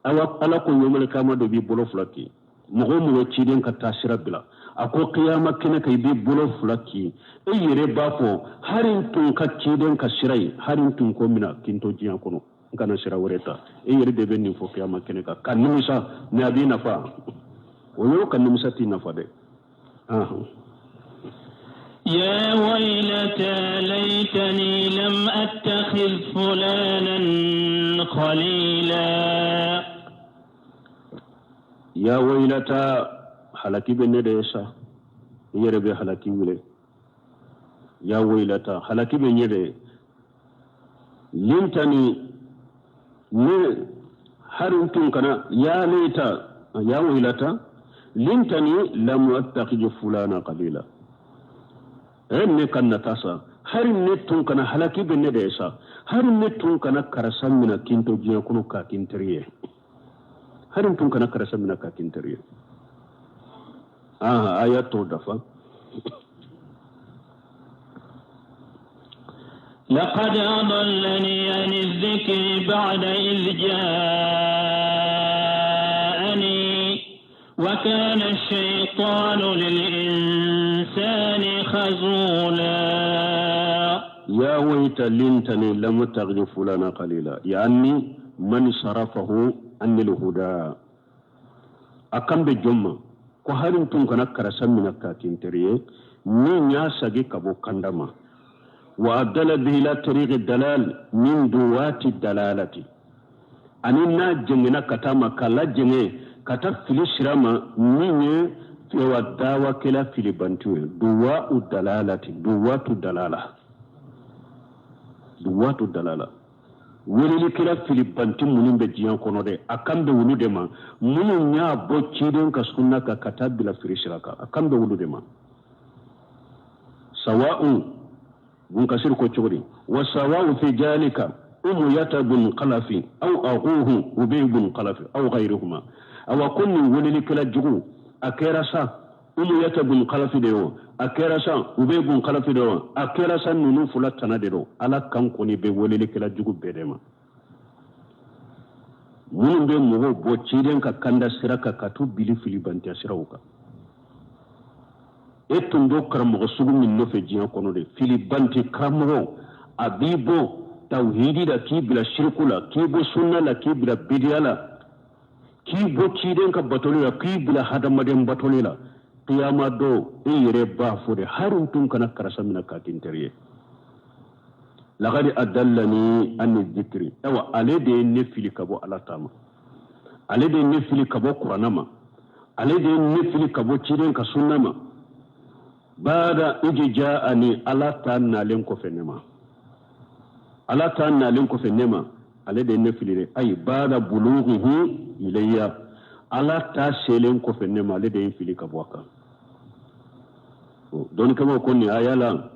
Speaker 3: Awa, Ala ko yawmal kiyama dɔ b'i bolo fila ci, mɔgɔ o mɔgɔ ciden ka taa sira bila, a ko kiyama kɛnɛ kan i b'i bolo fila ci, e yɛrɛ b'a fɔ hari n tun ka ciden ka sira ye, hari n tun k'o minɛ k'i to diɲɛ kɔnɔ, n kana sira wɛrɛ ta. E yɛrɛ de bɛ nin fɔ kiyama kɛnɛ kan ka nimisa, ni a b'i nafa o yɔrɔ ka nimisa t'i nafa dɛ.
Speaker 2: يا ويلتى ليتني لم أتخذ فلانا خليلا.
Speaker 3: يا ويلتى halaki bɛ ne de ye sa, i yɛrɛ bɛ halaki wele. Ya waylata, halaki bɛ n de ye, lintani ne hari n tun kana, ya layta, ya waylata lintani lam attakhidh fulana qalila, e ne kan na ta sa, hari ne tun kana, halaki bɛ ne de ye sa, hari ne tun kana karisa minɛ k'i to diɲɛ kɔnɔ k'a kɛ n teri ye, hari n tun kana karisa minɛ k'a kɛ n teri ye. A y'a tɔ dafa.
Speaker 2: لقد أضلني عن الذكر بعد إذ جاءني وكان الشيطان للإنسان خذولا.
Speaker 3: يا ويت ليتني لم أتخذ فلانا خليلا، يعني من صرفه عن الهدى. A kan bɛ jɔn ma ko hari n tun kana karisa minɛ k'a kɛ n teri ye, min y'a sagi ka bɔ kanda ma, wa adala bihi ila tariqi dalal min duwati dalalati, ani n'a jɛngɛnna ka taa ma k'a lajɛngɛ ka taa fili sira ma, min ye wa dawakɛla filibantiw ye, duwa'u dalalati, duwatu dalala, duwatu dalala, welelikɛla filibanti minnu bɛ diɲɛ kɔnɔ dɛ, a kan bɛ olu de ma, minnu y'a bɔ ciden ka sunna kan ka taa bila fili sira kan, a kan bɛ olu de ma. Sawa'un Bun Kasir ko cogo di? Wa sawa'u fi jalika umuyata bun khalafi aw akhuhu Ubay bun Khalafi aw ghayruhuma. Awa ko nin welelikɛla jugu, a kɛra sa Umuyata bun Khalafi de ye o, a kɛra sa Ubay bun Khalafi de ye o, a kɛra sa ninnu fila tana de don, Ala kan kɔni bɛ welelikɛla jugu bɛɛ de ma, minnu bɛ mɔgɔw bɔ ciden ka kanda sira kan ka t'u bili filibantiya siraw kan. E tun b'o karamɔgɔ sugu min nɔfɛ diɲɛ kɔnɔ de, filibanti karamɔgɔ, a b'i bɔ tawhidi la k'i bila siriku la, k'i bɔ sunna la k'i bila bidiya la, k'i bɔ ciden ka batoli la k'i bila hadamaden batoli la. Kiyama don e yɛrɛ b'a fɔ de, hari n tun kana karisa minɛ k'a kɛ n teri ye. Laqad adallani ani dhikri, awa ale de ye ne fili ka bɔ Ala ta ma, ale de ye ne fili ka bɔ kuranna ma, ale de ye ne fili ka bɔ ciden ka sunna ma, baada iji ja'ani, Ala ta nalen kɔfɛ ne ma, Ala ta nalen kɔfɛ ne ma, ale de ye ne fili dɛ. Ayi baada bulughihi ilayya, Ala ta selen kɔfɛ ne ma, ale de ye n fili ka bɔ a kan. Dɔnnikɛlaw ko nin aya la,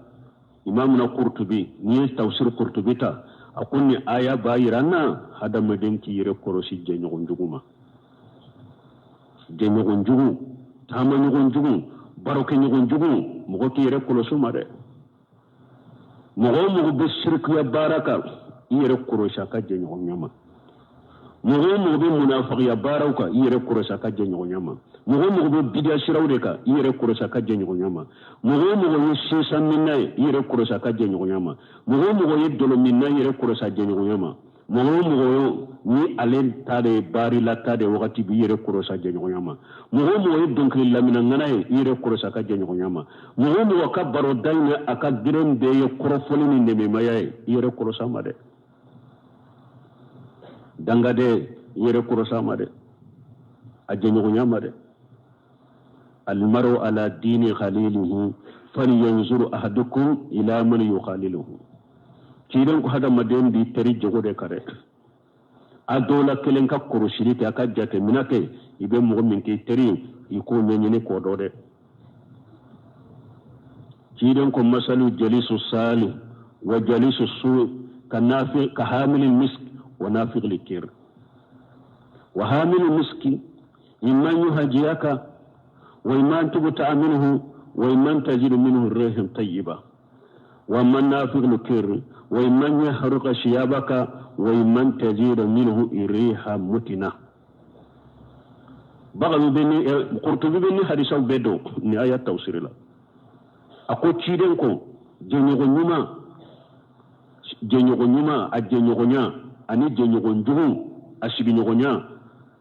Speaker 3: Imamuna Kurtubi, n'i ye tafsir Kurtubi ta, a ko nin aya b'a yira an na hadamaden k'i yɛrɛ kɔlɔsi jɛɲɔgɔn jugu ma, jɛɲɔgɔn jugu, taamaɲɔgɔn jugu, barokɛɲɔgɔn jugu, mɔgɔ k'i yɛrɛ kɔlɔsi o ma dɛ. Mɔgɔ o mɔgɔ bɛ sirikuya baara kan, i yɛrɛ kɔlɔsi a ka jɛɲɔgɔnya ma. Mɔgɔ o mɔgɔ bɛ munafagiya baaraw kan, i yɛrɛ kɔlɔsi a ka jɛɲɔgɔnya ma. Mɔgɔ o mɔgɔ bɛ bidiya siraw de kan, i yɛrɛ kɔlɔsi a ka jɛɲɔgɔnya ma. Mɔgɔ o mɔgɔ ye sinsan minna ye, i yɛrɛ kɔlɔsi a ka jɛɲɔgɔnya ma. Mɔgɔ o mɔgɔ ye dɔlɔ minna, i yɛrɛ kɔlɔsi a jɛɲɔgɔnya ma. Mɔgɔ o mɔgɔ ni ale ta de ye baarila ta de wagati b'i yɛrɛ kɔlɔsi a jɛɲɔgɔnya ma. Mɔgɔ o mɔgɔ ye dɔnkili lamina ŋana ye, i yɛrɛ kɔlɔsi a ka jɛɲɔgɔnya ma. Mɔgɔ o mɔgɔ ka baroda in a ka gɛrɛn bɛɛ ye kɔrɔfɔli ni nɛmɛmaya ye, i yɛrɛ kɔlɔsi a ma dɛ. Dangaden, i yɛrɛ kɔlɔsi a ma dɛ, a jɛɲɔgɔnya ma dɛ. Almaru ala dini khalilihi falyanzur ahadukum ila man yukhaliluhu. Ciden ko hadamaden b'i teri jogo de kan dɛ. A dɔw la kelen ka kɔlɔsili kɛ, a ka jateminɛ kɛ, i bɛ mɔgɔ min k'i teri ye, i k'o ɲɛɲini k'o dɔn dɛ. Ciden ko masalu jalisu sali wa jalisu su ka nafi ka hamili misk wa nafiq likir wa hamili miski imma yuhajiyaka wa imma tubta minhu wa imma tajidu minhu rihan tayyiba wa man nafiq likir wa imma yahruqa shiyabaka wa imma tajidu minhu riha mutina. Bagawi bɛ ni Qurtubi bɛ ni hadisaw bɛɛ dɔn ni aya tafsiri la. A ko ciden ko jɛɲɔgɔn ɲuman, jɛɲɔgɔn ɲuman, a jɛɲɔgɔnya ani jɛɲɔgɔn jugu, a sigiɲɔgɔnya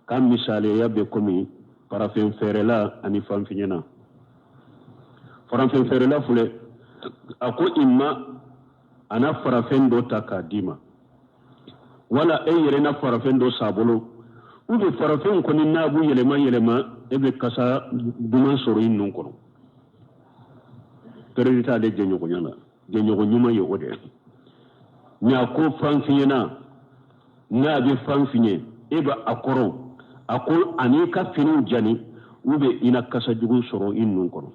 Speaker 3: ka misaliya bɛ komi farafin feerela ani fanfiɲɛna. Farafin feerela filɛ, a ko i ma a na farafin dɔ ta k'a d'i ma, wala e yɛrɛ na farafin dɔ s'a bolo, ou bien farafin kɔni n'a b'u yɛlɛma yɛlɛma, e bɛ kasa duman sɔrɔ i nun kɔnɔ. Pɛrɛdi t'ale jɛɲɔgɔnya la, jɛɲɔgɔn ɲuman ye o de ye. Mais a ko fanfiɲɛna, n'a bɛ fan fiɲɛ, e bɛ a kɔrɔ, a ko ani ka finiw jani, ou bien i na kasa jugu sɔrɔ i nun kɔnɔ.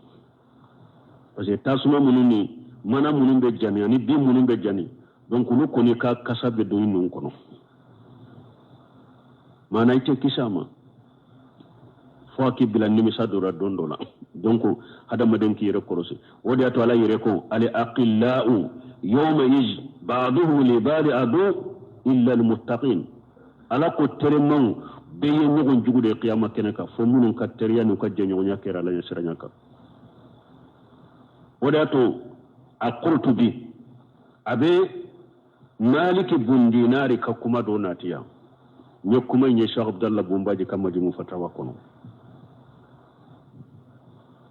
Speaker 3: Parce que tasuma minnu ni mana minnu bɛ jani ani bin minnu bɛ jani, donc olu kɔni ka kasa bɛ don i nun kɔnɔ. Maana i tɛ kisi a ma fo a k'i bila nimisa dɔ la don dɔ la. Donc hadamaden k'i yɛrɛ kɔlɔsi. O de y'a to Ala yɛrɛ ko al aqillau yawma iz ba'duhum li ba'di adu illa al muttaqin. Ala ko terimaw bɛɛ ye ɲɔgɔn jugu de ye kiyama kɛnɛ kan, fo minnu ka teriya n'u ka jɛɲɔgɔnya kɛra Ala ɲɛsiranya kan. O de y'a to a Qurtubi a bɛ Maliki bun Dinari ka kuma dɔ nati yan. N ye kuma in ye Cheikh Abdallah Bunbaji ka Majmu Fatawa kɔnɔ.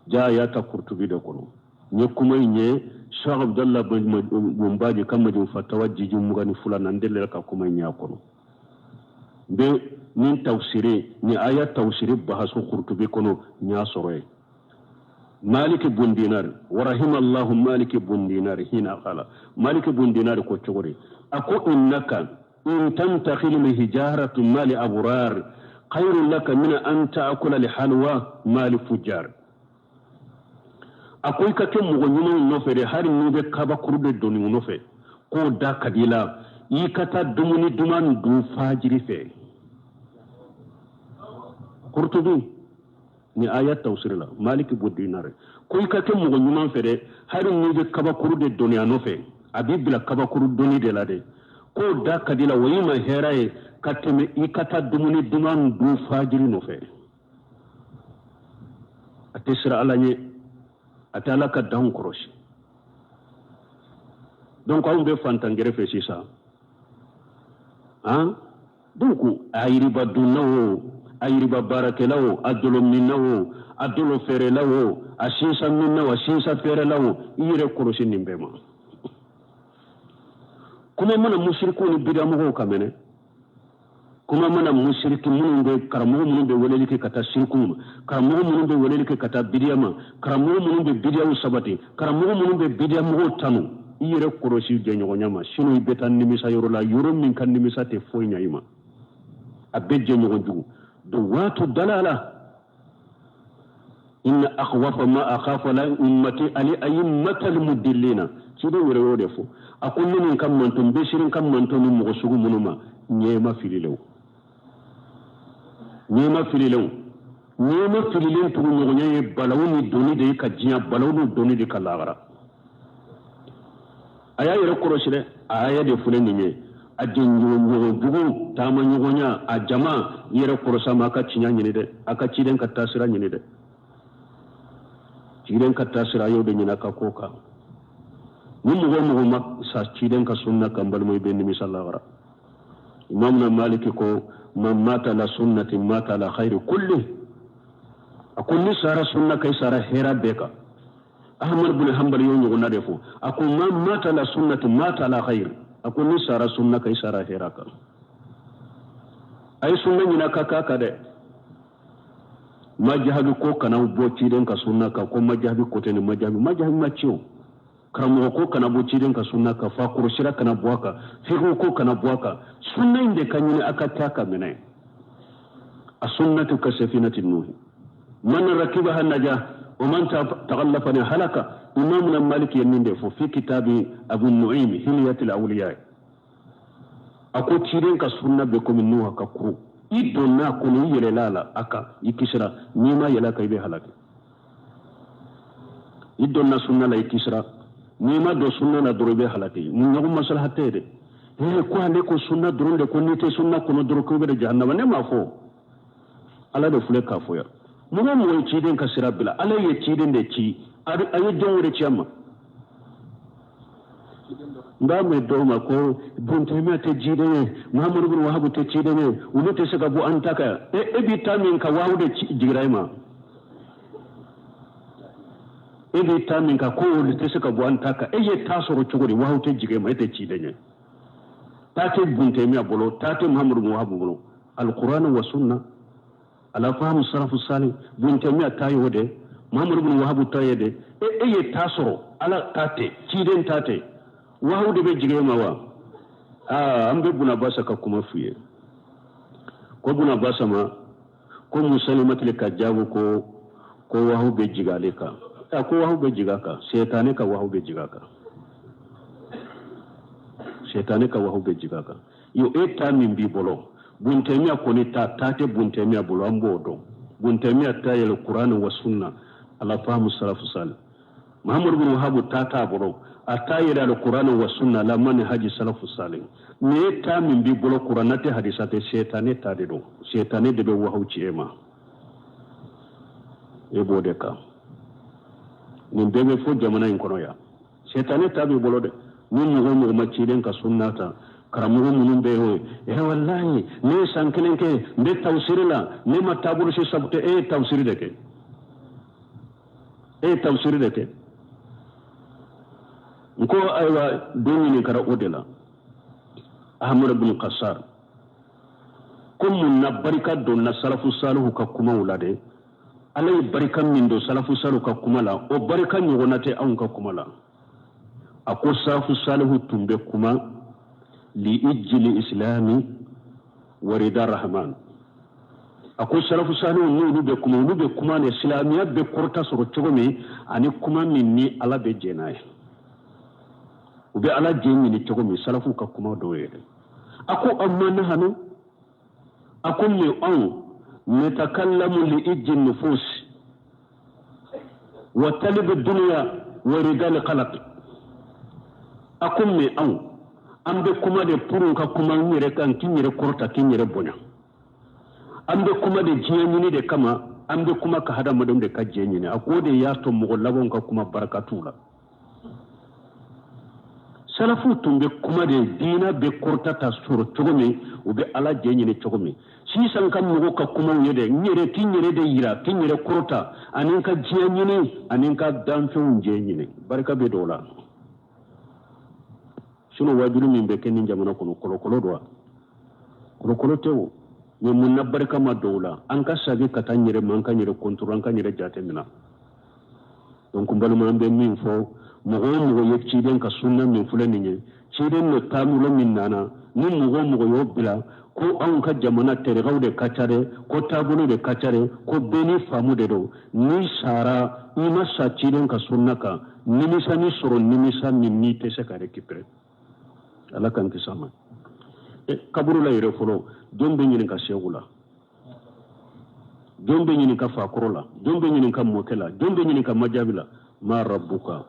Speaker 3: Ja y'a ta Qurtubi de kɔnɔ. N ye kuma in ye Cheikh Abdallah Bunbaji ka Majmu Fatawa jiji 22 na, n delila ka kuma in ye a kɔnɔ. N bɛ nin tafsiri, ni aya tafsiri bahaso Qurtubi kɔnɔ, n y'a sɔrɔ yen. Malik bun Dinar, wa rahimallahu Malik bun Dinar hina qala. Malik bun Dinar ko cogo di? A ko innaka in tantakhil li hijaratu mali abrar khairun laka min an ta'kula li halwa mali fujjar. A ko i ka kɛ mɔgɔ ɲumanw nɔfɛ dɛ, hali n'i bɛ kabakuru de doni u nɔfɛ, k'o da ka di i la, i ka taa dumuni duman dun fajiri fɛ. Qurtubi ni aya tafsiri la, Malik bun Dinar ko i ka kɛ mɔgɔ ɲuman fɛ dɛ, hali n'i bɛ kabakuru de doni a nɔfɛ, a b'i bila kabakuru doni de la dɛ, k'o da ka di la, o y'i ma hɛrɛ ye ka tɛmɛ i ka taa dumuni duman dun fajiri nɔfɛ. A tɛ siran Ala ɲɛ, a tɛ Ala ka danw kɔlɔsi. Donc anw bɛ fantan gɛrɛfɛ sisan, han, donc a yiriba dunna o, a yiriba baarakɛla o, a dolo minna o, a dolo feerela o, a sinsa minna o, a sinsa feerela o, i yɛrɛ kɔlɔsi nin bɛɛ ma. Kuma mana musiriku ni bidamɔgɔw ka mɛnɛ, kuma mana musiriki minnu bɛ, karamɔgɔ minnu bɛ weleli kɛ ka taa siriku ma, karamɔgɔ minnu bɛ weleli kɛ ka taa bidiya ma, karamɔgɔ minnu bɛ bidiyaw sabati, karamɔgɔ minnu bɛ bidiya mɔgɔw tanu, i yɛrɛ kɔlɔsi jɛɲɔgɔnya ma, sinon i bɛ taa nimisa yɔrɔ la, yɔrɔ min ka nimisa tɛ foyi ɲɛ i ma. A bɛ jɛɲɔgɔn jugu. Duwatu dalala inna akhwafa ma akhafu ala ummati ali aimmatal mudillina. Ciden yɛrɛ y'o de fɔ. A ko ne ni n ka manton, n bɛ siran n ka manton ni mɔgɔ sugu minnu ma, ɲɛma fililenw. Ɲɛma fililenw. Ɲɛma fililen tuguɲɔgɔnya ye balawu ni doni de ye ka diɲɛ, balawu ni doni de ka lahara. A y'a yɛrɛ kɔlɔsi dɛ, a aya de filɛ nin ye. A jɛɲɔgɔn jugu, taama ɲɔgɔnya, a jama, i yɛrɛ kɔrɔsa ma, a ka tiɲɛ ɲini dɛ, a ka ciden ka taasira ɲini dɛ. Ciden ka taasira, a y'o de ɲini a ka ko kan. Ni mɔgɔ o mɔgɔ ma sa ciden ka sunna kan, balima, i bɛ nimisa lahara. Imamuna Maliki ko man mata ala sunnati mata ala khayri kulli. A ko ni sara sunna kan, i sara hɛrɛ bɛɛ kan. Ahmad bin Hanbal y'o ɲɔgɔnna de fɔ. A ko man mata ala sunnati mata ala khayri. A ko ni sara sunna kan, i sara hɛrɛ kan. A ye sunna ɲini a ka k'a kan dɛ. Majahabi ko kana bɔ ciden ka sunna kan, ko majahabi ko tɛ nin majahabi, majahabi ma ci o. Karamɔgɔ ko kana bɔ ciden ka sunna kan, fakɔrɔ sira kana bɔ a kan, fiqhu ko kana bɔ a kan. Sunna in de ka ɲini a ka taa ka minɛ. A sunnatu ka safinati nuhi, man rakibaha naja wa man taghallafa ni halaka. Imamuna Malik ye nin de fɔ fi kitabi Abu Nu'aym Hilyatil Awliya. A ko ciden ka sunna bɛ komi Nuha ka kurun, i donna a kɔnɔ, i yɛlɛla a la, a kan, i kisira. N'i ma yɛlɛ a kan, i bɛ halaki. I donna sunna la, i kisira. N'i ma don sunna la dɔrɔn, i bɛ halaki. Mun ɲɔgɔn masalaha tɛ dɛ. Ee, ko ale ko sunna dɔrɔn de, ko n'i tɛ sunna kɔnɔ dɔrɔn, k'o bɛ de jahannama. Ne m'a fɔ, Ala de filɛ k'a fɔ yan. Mɔgɔ o mɔgɔ ye ciden ka sira bila, Ala ye ciden de ci, a ye jɔn wɛrɛ ci a ma? N b'a mɛn dɔw ma ko Buntɛmiya tɛ ciden ye, Muhamadu bin Wahabu tɛ ciden ye, olu tɛ se ka bɔ an ta kan. E b'i ta min kan, wahabu de jigira e ma. E b'i ta min kan, ko olu tɛ se ka bɔ an ta kan, e ye ta sɔrɔ cogo di? Wahabu tɛ jigin e ma, e tɛ ciden ye. Ta tɛ Buntɛmiya bolo, ta tɛ Muhamadu bin Wahabu bolo. Alikuran wa sunna ala fahamu salafu sali. Buntɛmiya ta y'o de, Muhamadu bin Wahabu ta ye de. E ye ta sɔrɔ, Ala ta tɛ, ciden ta tɛ, wahabu de bɛ jigin e ma wa? Aa, an bɛ Bunabasa ka kuma f'u ye. Ko Bunabasa ma ko Musalimatili ka jaabu ko wahabu bɛ jigin ale kan. A ko wahabu bɛ jigin a kan, sɛtanɛ ka wahabu bɛ jigin a kan, sɛtanɛ ka wahabu bɛ jigin a kan. Yo, e ta min b'i bolo, Buntɛmiya kɔni ta tɛ Buntɛmiya bolo, an b'o dɔn. Buntɛmiya ta yɛlɛ Kuran wa sunna ala fahamu salafu sali. Muhamadu bin Wahabu ta t'a bolo, a ta yɛlɛ ala Kuran wa sunna ala manhaji salafu sali. Ni e ta min b'i bolo, Kuranna tɛ, hadisa tɛ, sɛtanɛ ta de don. Sɛtanɛ de bɛ wahabu ci e ma, e b'o de kan. Nin bɛɛ bɛ fɔ jamana in kɔnɔ yan. Sɛtanɛ ta b'i bolo dɛ. Ni mɔgɔ o mɔgɔ ma ciden ka sunna ta, karamɔgɔ minnu bɛ yen, eh walahi, ne ye san kelen kɛ n bɛ tawusiri la, ne ma taabolo si sabu tɛ. E ye tawusiri de kɛ, e ye tawusiri de kɛ. N ko ayiwa, don ɲininkara o de la Ahmadu bin Kasar ko mun na barika donna salafu salihu ka kumaw la dɛ? Ala ye barika min don salafu salihu ka kuma la, o barika ɲɔgɔnna tɛ anw ka kuma la. A ko salafu salihu tun bɛ kuma li ijili islami warida rahman. A ko salafu salihu n'olu bɛ kuma, olu bɛ kuma de silamɛya bɛ kɔrɔta sɔrɔ cogo min, ani kuma min ni Ala bɛ jɛn n'a ye, u bɛ Ala jɛn ɲini cogo min, salafu ka kuma dɔw ye dɛ. A ko amma nahanu, a ko mais anw natakallamu li ijji nufus wa talibu dunya wa ridal khalaq. A ko mais anw an bɛ kuma de pour ka kuma n yɛrɛ kan, k'i yɛrɛ kɔrɔta, k'i yɛrɛ bonya. An bɛ kuma de diɲɛ ɲini de kama, an bɛ kuma ka hadamadenw de ka diɲɛ ɲini. A ko o de y'a to mɔgɔ labanw ka kuma barika t'u la. Salafu tun bɛ kuma de diinɛ bɛ kɔrɔta ta sɔrɔ cogo min, u bɛ Ala jɛ ɲini cogo min. Sisan ka mɔgɔw ka kumaw ye dɛ, n yɛrɛ k'i yɛrɛ de yira, k'i yɛrɛ kɔrɔta, ani n ka diɲɛ ɲini, ani n ka danfɛnw jɛ ɲini, barika bɛ dɔw la. Sinon wajulu min bɛ kɛ nin jamana kɔnɔ, kɔlɔkɔlɔ don wa? Kɔlɔkɔlɔ tɛ o. Mais mun na barika ma dɔw la? An ka sagi ka taa n yɛrɛ ma, an ka n yɛrɛ contrôle, an ka n yɛrɛ jate minɛ. Donc n balima, an bɛ min fɔ, mɔgɔ o mɔgɔ ye ciden ka sunna min filɛ nin ye, ciden nɔ taabolo min nana, ni mɔgɔ o mɔgɔ y'o bila, ko anw ka jamana tɛrɛkaw de ka ca dɛ, ko taabolo de ka ca dɛ, ko bɛɛ ni faamu de don, n'i sara i ma sa ciden ka sunna kan, nimisa ni sɔrɔ nimisa min n'i tɛ se ka récupérer. Ala k'an kisi a ma. Kaburu la yɛrɛ fɔlɔ, jɔn bɛ ɲininka seku la, jɔn bɛ ɲininka fakɔrɔ la, jɔn bɛ ɲininka mɔkɛ la, jɔn bɛ ɲininka majabi la? Ma rabbuka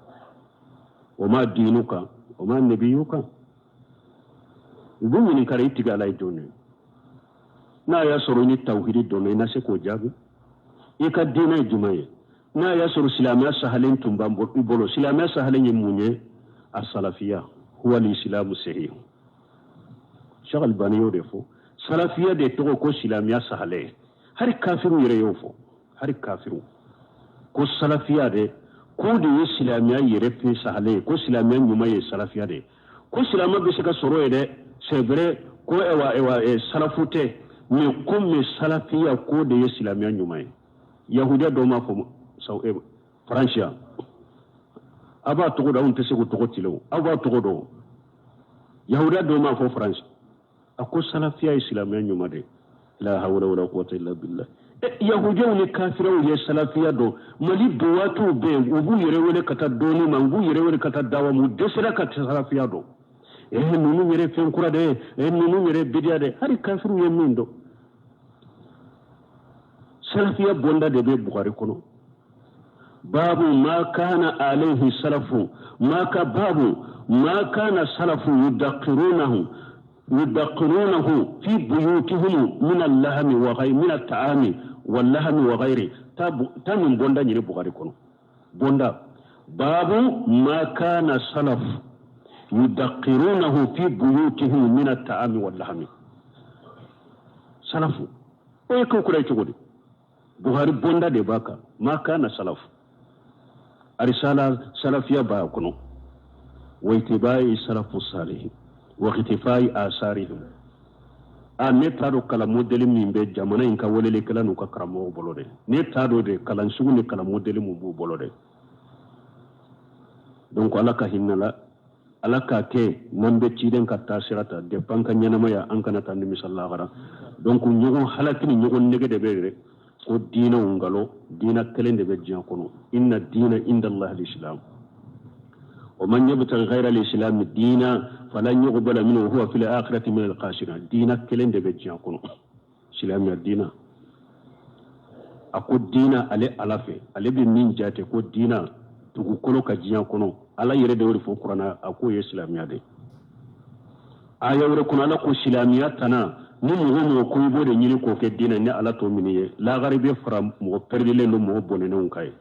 Speaker 3: wa ma dinuka wa ma nabiyuka. U bɛ ɲininkara i tigi ala ye jɔn ye. N'a y'a sɔrɔ i ni tawhidi dɔnna, i na se k'o jaabi. I ka diinɛ ye jumɛn ye? N'a y'a sɔrɔ silamɛya sahalen tun b'an i bolo, silamɛya sahalen ye mun ye? A salafiya huwa al-islamu sahih. Cheikh Albani y'o de fɔ. Salafiya de tɔgɔ ko silamɛya sahalen. Hali kafiru yɛrɛ y'o fɔ. Hali kafiru ko salafiya de k'o de ye silamɛya yɛrɛ fɛn sahalen ye, ko silamɛya ɲuman ye salafiya de ye, ko silamɛ bɛ se ka sɔrɔ yen dɛ, c'est vrai ko ewa salafu tɛ, mais komi salafiya k'o de ye silamɛya ɲuman ye. Yahudiya dɔw m'a fɔ Faransiya, aw b'a tɔgɔ dɔn, anw tɛ se k'o tɔgɔ tile o, aw b'a tɔgɔ dɔn. Yahudiya dɔw m'a fɔ Faransi, a ko salafiya ye silamɛya ɲuman de ye. La hawla wala quwwata illa billah. Yahudiyaw ni kafiraw ye salafiya dɔn. Mali duwatuw bɛ yen, u b'u yɛrɛ wele ka taa dɔɔni ma, u b'u yɛrɛ wele ka taa dawa ma, u dɛsɛra ka salafiya dɔn. Ninnu yɛrɛ fɛn kura de ye, ninnu yɛrɛ bidiya de, hali kafiriw ye min dɔn. Salafiya bonda de bɛ Bukhari kɔnɔ. Babu ma kana alayhi salafu, ma ka babu ma kana salafu yudaqirunahu fi buyutihim min al-lahmi wa ghayri min at-ta'ami wal-lahmi wa ghayri. Ta min bonda ɲini Bukhari kɔnɔ. Bonda babu ma kana salafu yudaqirunahu fi buyutihim min at-ta'ami wal-lahmi. Salafu o ye ko kura ye cogo di? Bukhari bonda de b'a kan, ma kana salafu. Arisala salafiya b'a kɔnɔ. Wa itibai salafu salihin wa ikhtifai asarihim. A ne t'a dɔn kalan modèle min bɛ jamana in ka welelikɛla n'u ka karamɔgɔw bolo dɛ. Ne t'a dɔn de kalan sugu ni kalan modèle mun b'u bolo dɛ. Donc ala ka hinɛ la, ala k'a kɛ n'an bɛ ciden ka taa sira ta depuis an ka ɲɛnamaya, an kana taa nimisa lahara. Donc ɲɔgɔn halaki ni ɲɔgɔn nege de bɛ yɛrɛ ko diinɛw nkalon, diinɛ kelen de bɛ diɲɛ kɔnɔ. Inna diina inda Allah al-islam wa man yabtaghi ghayra al-islam diina falan yuqbala minhu wa huwa fil akhirati min al-khasirin. Diinɛ kelen de bɛ diɲɛ kɔnɔ, silamɛya diinɛ. A ko diinɛ ale ala fɛ, ale bɛ min jate ko diinɛ dugukolo ka diɲɛ kɔnɔ, ala yɛrɛ de y'o de fɔ kuranɛ, a k'o ye silamɛya de ye. Aya wɛrɛ kɔnɔ ala ko silamɛya tana ni mɔgɔ mɔgɔ ko i b'o de ɲini k'o kɛ diinɛ, ni ala t'o minɛ ye, lagare bɛ fara mɔgɔ pɛrɛdilen don mɔgɔ bɔnɛnenw kan ye.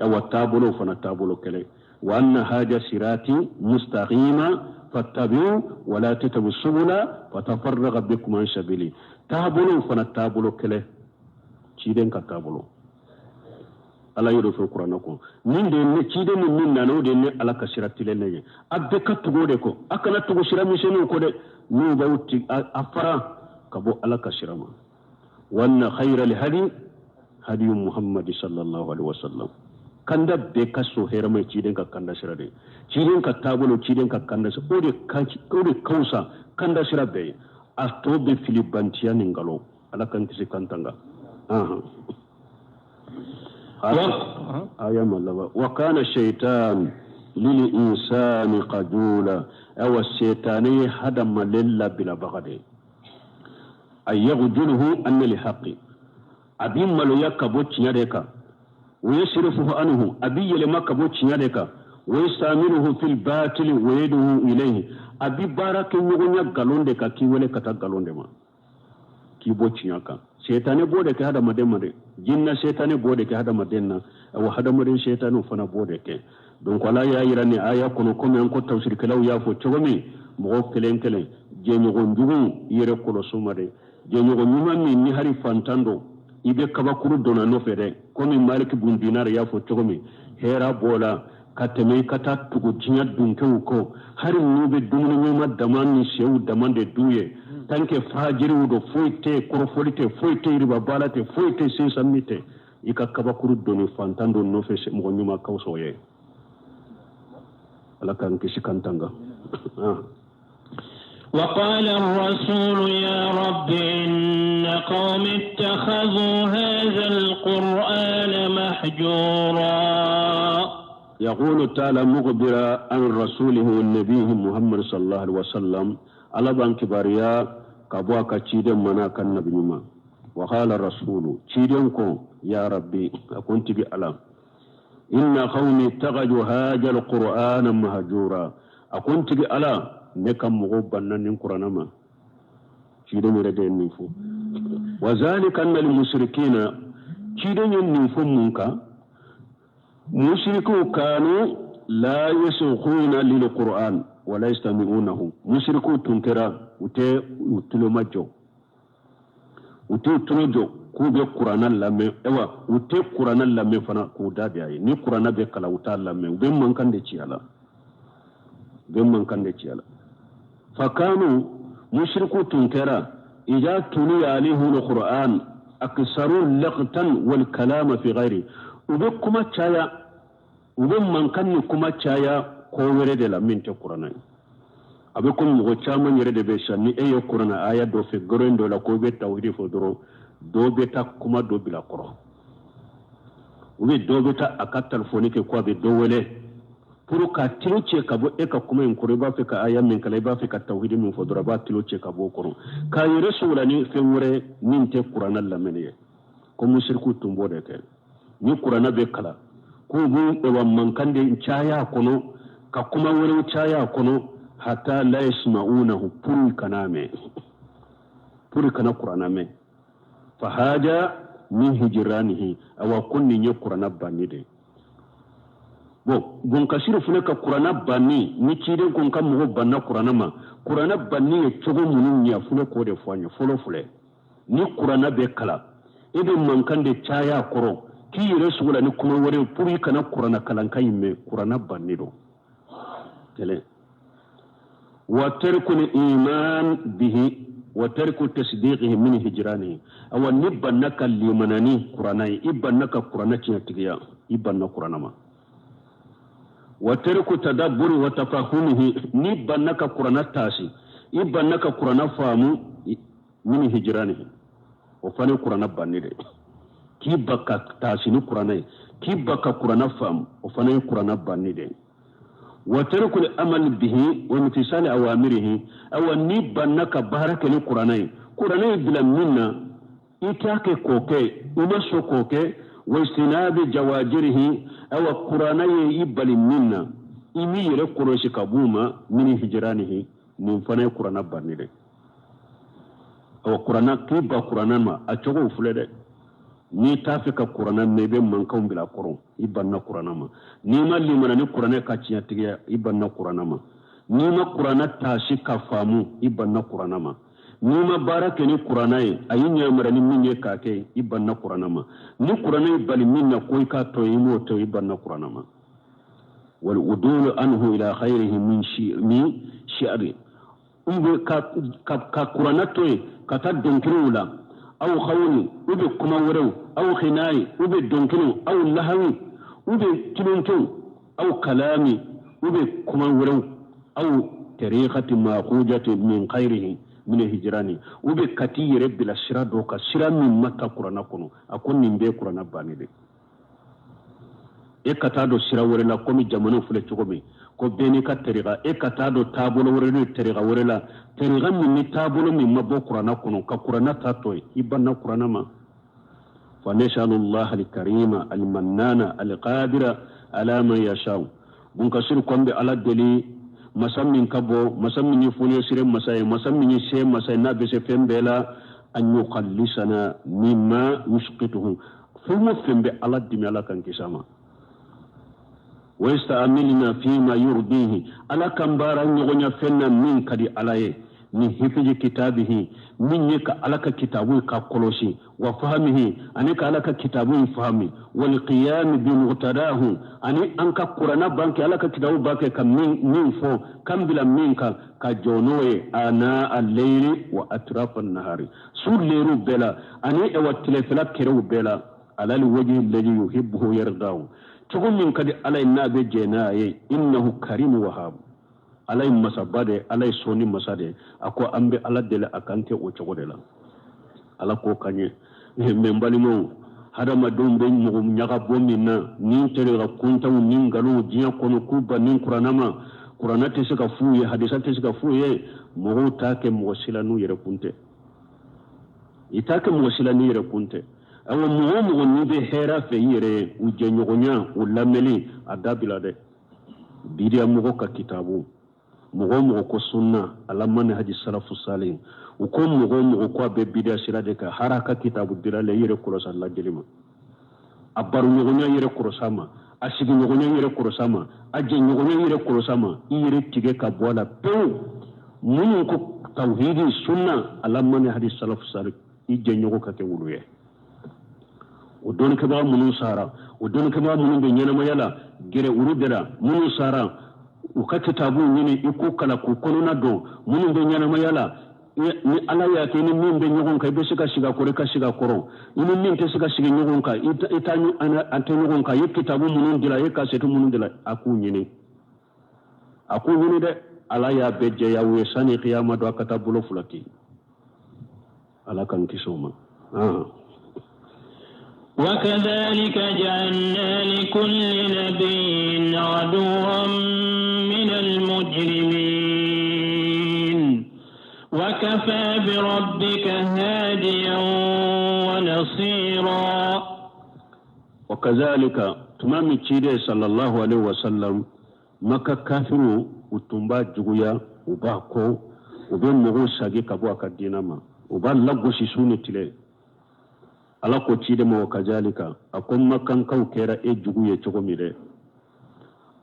Speaker 3: Awa taabolo fana taabolo kɛlɛ. Wa anna haja sirati mustaqima fattabi'u wa la tattabi'u subula fatafarraqa bikum an sabili. Taabolo fana taabolo kɛlɛ, ciden ka taabolo. Ala y'o de fɔ kuranɛ kɔnɔ. Nin de ye ciden ni min nana, o de ye ne ala ka sira tilennen ye. A bɛɛ ka tugu o de kɔ, a kana tugu sira misɛnninw kɔ dɛ, n'u b'aw ti a fara ka bɔ ala ka sira ma. Wa anna khayra al-hadi hadiyu Muhammadi sallallahu alaihi wasallam. Kanda bɛɛ ka so hɛrɛma ye ciden ka kanda sira de ye. Ciden ka taabolo, ciden ka kanda sira, o de ka fisa kanda sira bɛɛ ye. A tɔ bɛ fili bantiya ni nkalon. Ala k'an kisi k'an tanga. آية ملابا. وكان الشيطان للإنسان قجولا. أو الشيطان هدم لله بلا بغد أي يغجله أن لحق أبي ملويا كبوت نيريكا ويصرفه عنه أبي يلما كبوت نيريكا ويستعمله في الباطل ويده إليه أبي بارك يغنيا غالون ديكا كي ولي كتا غالون ديما كي بوت نيريكا. Setane b'o de kɛ hadamaden ma dɛ, jinna setane b'o de kɛ hadamaden na, wa hadamaden setane fana b'o de kɛ. Donc ala y'a yira ni aya kɔnɔ, komi an ko tafsirikɛlaw y'a fɔ cogo min, mɔgɔ kelen kelen jɛɲɔgɔn jugu i yɛrɛ kɔlɔsi ma dɛ. Jɛɲɔgɔn ɲuman min ni hali fantan don, i bɛ kabakuru donna nɔfɛ dɛ, komi Malik bun Dinar y'a fɔ cogo min, hɛrɛ b'o la ka tɛmɛ i ka taa tugu diɲɛ dunkew kɔ, hali n'u bɛ dumuni ɲuman dama ni sɛw dama de d'u ye. Tant que fajiriw don, foyi tɛ kɔrɔfɔli tɛ, foyi tɛ riba baara tɛ, foyi tɛ sensanmi tɛ, i ka kabakuru donni fantan dɔ nɔfɛ mɔgɔ ɲuman ka fisa o ye. Ala k'an kisi k'an tanga.
Speaker 2: وقال الرسول يا رب إن قوم اتخذوا هذا القرآن محجورا.
Speaker 3: يقول تعالى مخبرا عن رسوله والنبي محمد صلى الله عليه وسلم ala b'an kibaruya ka bɔ a ka ciden mana kan nabi ɲuman. Wa qala rasulu, ciden ko ya rabbi, a ko n tigi ala, inna qawmi ittakhadhu hadha alqur'ana mahjura, a ko n tigi ala, Ne ka mɔgɔw banna nin kuranna ma. Ciden yɛrɛ de ye nin fɔ. Wa zalika anna al-mushrikina, ciden ye nin fɔ mun kan? Mushrikuw kanu la yasghuna lil qur'an wa la yastami'unahu. Mushrikuw tun kɛra u tɛ u tulo majɔ, u t'u tulo jɔ k'u bɛ kuranna lamɛn. Ayiwa, u tɛ kuranna lamɛn fana k'u da de a ye. Ni kuranna bɛ kalan, u t'a lamɛn, u bɛ mankan de ci a la, u bɛ mankan de ci a la. Fakanu, mushriku tun kɛra, idha tuliya alayhim alquran aksaru laqtan wal kalama fi ghairi, u bɛ kuma caya, u bɛ mankan ni kuma caya ko wɛrɛ de la min tɛ kuranna ye. A bɛ komi mɔgɔ caman yɛrɛ de bɛ sa, ni e ye kuranna aya dɔ fɛ gɔrɔn dɔ la ko i bɛ tawhidi fɔ dɔrɔn, dɔw bɛ taa kuma dɔ bila kɔrɔ, u bɛ dɔw bɛ taa a ka telefɔni kɛ ko a bɛ dɔ wele pour ka tilo cɛ ka bɔ e ka kuma in kɔrɔ. I b'a fɛ ka aya min kalan, i b'a fɛ ka tawhidi min fɔ dɔrɔn, a b'a tilo cɛ ka bɔ o kɔrɔ k'a yɛrɛ sogola ni fɛn wɛrɛ min tɛ kuranna lamɛnni ye. Ko musiriku tun b'o de kɛ. Ni kuranna bɛ kalan, k'u b'u wa mankan de caya a kɔnɔ, ka kuma wɛrɛw caya a kɔnɔ, hatta la yasma'unahu, pour kana mɛn, pour kana kuranna mɛn. Fa haja min hijranihi, awa ko nin ye kuranna banni de. Bon, Bonkasiri fana ka kuranna banni, ni ciden ko n ka mɔgɔw banna kuranna ma, kuranna banni ye cogo minnu ye, a filɛ k'o de fɔ an ye. Fɔlɔ filɛ, ni kuranna bɛ kalan, e bɛ mankan de caya a kɔrɔ k'i yɛrɛ sugu la ni kuma wɛrɛ pour i kana kuranna kalankan in mɛn, kuranna banni don. Kelen, wa tarikul iman bihi wa tariku tasdiqihi min hijranihi. Awa ni banna ka limana ni kuranna ye, i banna ka kuranna tiɲɛtigiya, i banna kuranna ma. Wa tariku tadabburi wa tafahumihi, ni banna ka kuranna taasi, i banna ka kuranna faamu, min hijranihi, o fana ye kuranna banni de. K'i ba ka taasi ni kuranna ye, k'i ba ka kuranna faamu, o fana ye kuranna banni de. Wa tarikul amal bihi wa imtisali awamirihi, awa ni banna ka baara kɛ ni kuranna ye, kuranna ye bila min na, i t'a kɛ k'o kɛ, i ma sɔn k'o kɛ. Wa istinabi jawajirihi, awa kuranna ye i bali min na, i m'i yɛrɛ kɔlɔsi ka b'u ma, min hijranihi, nin fana ye kuranna banni de. Awa kuranna, k'i ba kuranna ma, a cogow filɛ dɛ. N'i t'a fɛ ka kuranna mɛn, i bɛ mankanw bila a kɔrɔ, i banna kuranna ma. N'i ma limana ni kuranna ka tiɲɛtigiya, i banna kuranna ma. N'i ma kuranna taasi ka faamu, i banna kuranna ma. N'i ma baara kɛ ni kuranna ye, a y'i ɲamara ni min ye k'a kɛ, i banna kuranna ma. Ni kuranna y'i bali min na ko i k'a to yen, i m'o to, i banna kuranna ma. Wal udulu anhu ila khayrihi min shi'ri, u bɛ ka kuranna to yen ka taa dɔnkiliw la, aw xawli, u bɛ kuma wɛrɛw, aw xinayi, u bɛ dɔnkiliw, aw lahawi, u bɛ tulonkɛw, aw kalami, u bɛ kuma wɛrɛw, aw tariqati maxujati min khayrihi min hijrani, u bɛ ka t'i yɛrɛ bila sira dɔ kan, sira min ma ta kuranna kɔnɔ. A ko nin bɛɛ kuranna banni de. E ka taa don sira wɛrɛ la, komi jamanaw filɛ cogo min, ko bɛɛ n'i ka tariqa, e ka taa don taabolo wɛrɛ ni tariqa wɛrɛ la, tariqa min ni taabolo min ma bɔ kuranna kɔnɔ, ka kuranna ta tɔ ye, i banna kuranna ma. Fa nasalullah alkarima almannana alqadira ala ma yashau. Bunkasiri ko an bɛ Ala deli, masa min ka bɔ, masa min ye fonisire masa ye, masa min ye se masa ye, n'a bɛ se fɛn bɛɛ la, an yukhallisana mimma yusqituhu, fɛn o fɛn bɛ Ala dimi, Ala kan kisi a ma. Wa yasta'milna fima yurdihi, Ala kan baara ɲɔgɔnya fɛn na min ka di Ala ye, min hifiji kitabihi, min ye ka Ala ka kitabu ka kɔlɔsi, wa fahamihi, ani ka Ala ka kitabu in fahami, wal qiyam bi muqtadahu, ani an ka kuranna banke, Ala ka kitabu banke ka min fɔ, kan bila min kan, ka jɔ n'o ye, ana al-layli wa atrafa an-nahari, su leru bɛɛ la, ani wa tilefɛla kɛrɛw bɛɛ la, ala al-wajhi alladhi yuhibbuhu yardahu, cogo min ka di Ala ye n'a bɛ jɛn n'a ye, innahu karimu wahab, Ala ye masaba de, Ala ye sɔnni masa de. A ko an bɛ Ala deli a k'an kɛ o cogo de la. Ala k'o ka ɲɛ. Mɛ n balimaw, hadamadenw bɛ mɔgɔ ɲaga bɔ min na, ni tariqa kuntanw ni nkalonw diɲɛ kɔnɔ, k'u ban ni kuranna ma, kuranna tɛ se ka f'u ye, hadisa tɛ se ka f'u ye, mɔgɔw t'a kɛ mɔgɔ si la n'u yɛrɛ kun tɛ. I t'a kɛ mɔgɔ si la n'i yɛrɛ kun tɛ. Awa mɔgɔ o mɔgɔ n'i bɛ hɛrɛ fɛ i yɛrɛ ye, u jɛɲɔgɔnya, u lamɛnni, a dabila dɛ. Bidiya mɔgɔ ka kitabu, Mɔgɔ o mɔgɔ ko sunna ala manhaji salafu salih, u ko mɔgɔ o mɔgɔ ko a bɛ bidiya sira de kan, har'a ka kitabu dira la, i yɛrɛ kɔlɔsi a lajɛli ma, a baroɲɔgɔnya yɛrɛ kɔlɔsi a ma, a sigiɲɔgɔnya yɛrɛ kɔlɔsi a ma, a jɛɲɔgɔnya yɛrɛ kɔlɔsi a ma, i yɛrɛ tigɛ ka bɔ a la pewu. Minnu ko tawhidi sunna ala manhaji salafu salih, i jɛɲɔgɔn ka kɛ wulu ye. O dɔnnikɛbaga minnu sara, o dɔnnikɛbaga minnu bɛ ɲɛnamaya la, gɛrɛ olu de la. Minnu sara, u ka kitabuw ɲini, i k'u kalan k'u kɔnɔna dɔn. Minnu bɛ ɲɛnamaya la, ni Ala y'a kɛ i ni min bɛ ɲɔgɔn kan, i bɛ se ka sigi a kɔrɔ, i ka sigi a kɔrɔ. I ni min tɛ se ka sigi ɲɔgɔn kan, i t'a an tɛ ɲɔgɔn kan. I ye kitabu minnu dila, i ye kasɛti minnu dila, a k'u ɲini, a k'u ɲini dɛ. Ala y'a bɛɛ jɛya u ye sani kiyama don, a ka taa bolo fila ki. Ala k'an kisi o ma.
Speaker 2: وكذلك جعلنا لكل نبي عدوا من المجرمين وكفى بربك هاديا ونصيرا.
Speaker 3: وكذلك tuma min ciden sallallahu alaihi wasallam, Maka kafiru u tun b'a juguya, u b'a kɔ, u bɛ mɔgɔw sagi ka bɔ a ka diinɛ ma, u b'a lagosi su ni tile. Ala ko ciden ma, wakazalika, a ko makankaw kɛra e jugu ye cogo min dɛ,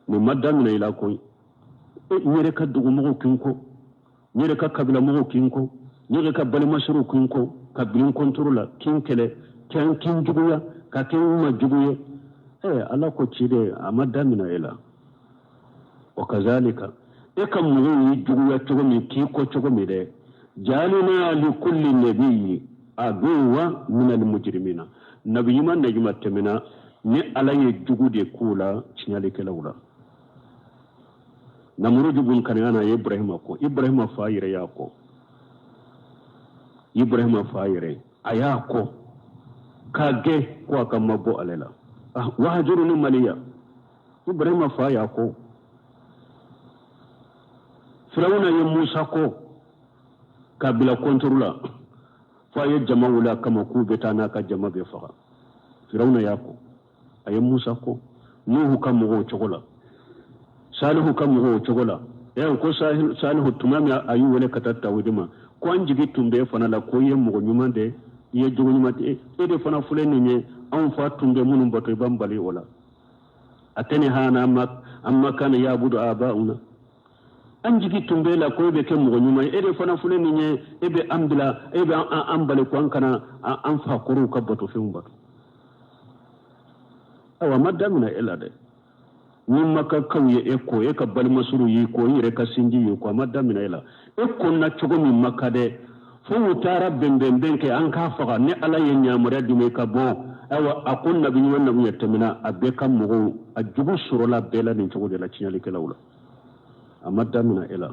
Speaker 3: nin ma daminɛ i la koyi. E n yɛrɛ ka dugumɔgɔw kin kɔ, n yɛrɛ ka kabilamɔgɔw kin kɔ, n yɛrɛ ka balimasiriw kin kɔ, ka bilin kɔntoro la, kin kɛlɛ, kin juguya, ka kɛ n ma jugu ye. Ala ko ciden, a ma daminɛ e la. Wakazalika, e ka mɔgɔw y'i juguya cogo min, k'i kɔ cogo min dɛ, jaalina likulli nabiyyi aduwa minal mujrimina. Nabi ɲuman na ɲuman tɛmɛna ni Ala ye jugu de k'u la tiɲɛlikɛlaw la. Namuruju bun Kanana ye Ibrahima kɔ, Ibrahima fa yɛrɛ y'a kɔ, Ibrahima fa yɛrɛ a y'a kɔ k'a gɛn ko a ka mabɔ ale la. Wahajuruni maliya, Ibrahima fa y'a kɔ. Firawuna ye Musa kɔ k'a bila kɔntoro la, fo a ye jama wuli a kama k'u bɛ taa n'a ka jama bɛɛ faga. Firawuna y'a kɔ, a ye Musa kɔ. Nuhu ka mɔgɔw cogo la, Salihu ka mɔgɔw cogo la. U ko Salihu tuma min a y'u wele ka taa tawhidi ma, ko an jigi tun bɛ e fana la, ko i ye mɔgɔ ɲuman de, i ye jogo ɲuman de, e de fana filɛ nin ye, anw fa tun bɛ minnu bato, i b'an bali o la. A tɛ nin hana amma kana yabudu abauna. An jigi tun b'e la ko e bɛ kɛ mɔgɔ ɲuman ye, e de fana filɛ nin ye, e bɛ an bila, e bɛ an bali ko an kana an fa kɔrɔw ka batofɛnw bato. Ayiwa, a ma daminɛ e la dɛ. Ni makakaw ye e ko, e ka balimasuru y'i ko, i yɛrɛ ka sinji y'i ko, a ma daminɛ e la. E kɔnna cogo min Maka dɛ, fo u taara bɛnbɛnbɛn kɛ an k'a faga, ni Ala ye yamaruya d'u ma ka bɔ. Ayiwa, a ko nabi ɲuman nabi ɲɛ tɛmɛna, a bɛɛ ka mɔgɔw, a jugu sɔrɔla bɛɛ la nin cogo de la tiɲɛlikɛlaw la. A ma daminɛ e la.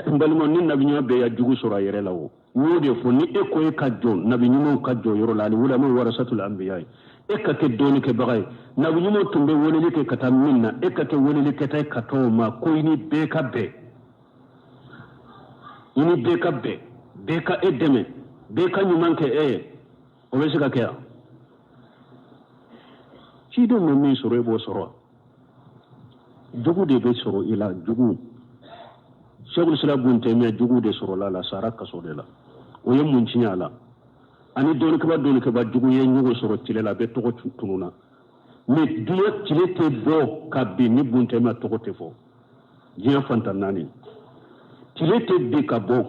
Speaker 3: N balima, ni nabi ɲuman bɛɛ ya jugu sɔrɔ a yɛrɛ la o, n y'o de fɔ, ni e ko e ka jɔ nabi ɲumanw ka jɔ yɔrɔ la, ani ulama warasatul anbiya ye, e ka kɛ dɔnnikɛbaga ye. Nabi ɲumanw tun bɛ weleli kɛ ka taa min na, e ka kɛ weleli kɛta ye ka taa o ma, ko i ni bɛɛ ka bɛn, i ni bɛɛ ka bɛn, bɛɛ ka e dɛmɛ, bɛɛ ka ɲuman kɛ e ye, o bɛ se ka kɛ yan? Cidenw bɛ min sɔrɔ, e b'o sɔrɔ. Jugu de bɛ sɔrɔ i la, jugu. Sheikhul Islam Ibn Taymiyyah jugu de sɔrɔla a la, sara kaso de la. O ye mun tiɲɛ a la? Ani dɔnnikɛba jugu ye ɲɔgɔn sɔrɔ tile la, a bɛ tɔgɔ tununa. Mais diɲɛ tile tɛ bɔ ka bin ni Ibn Taymiyyah tɔgɔ tɛ fɔ. Diɲɛ fantan naani. Tile tɛ bin ka bɔ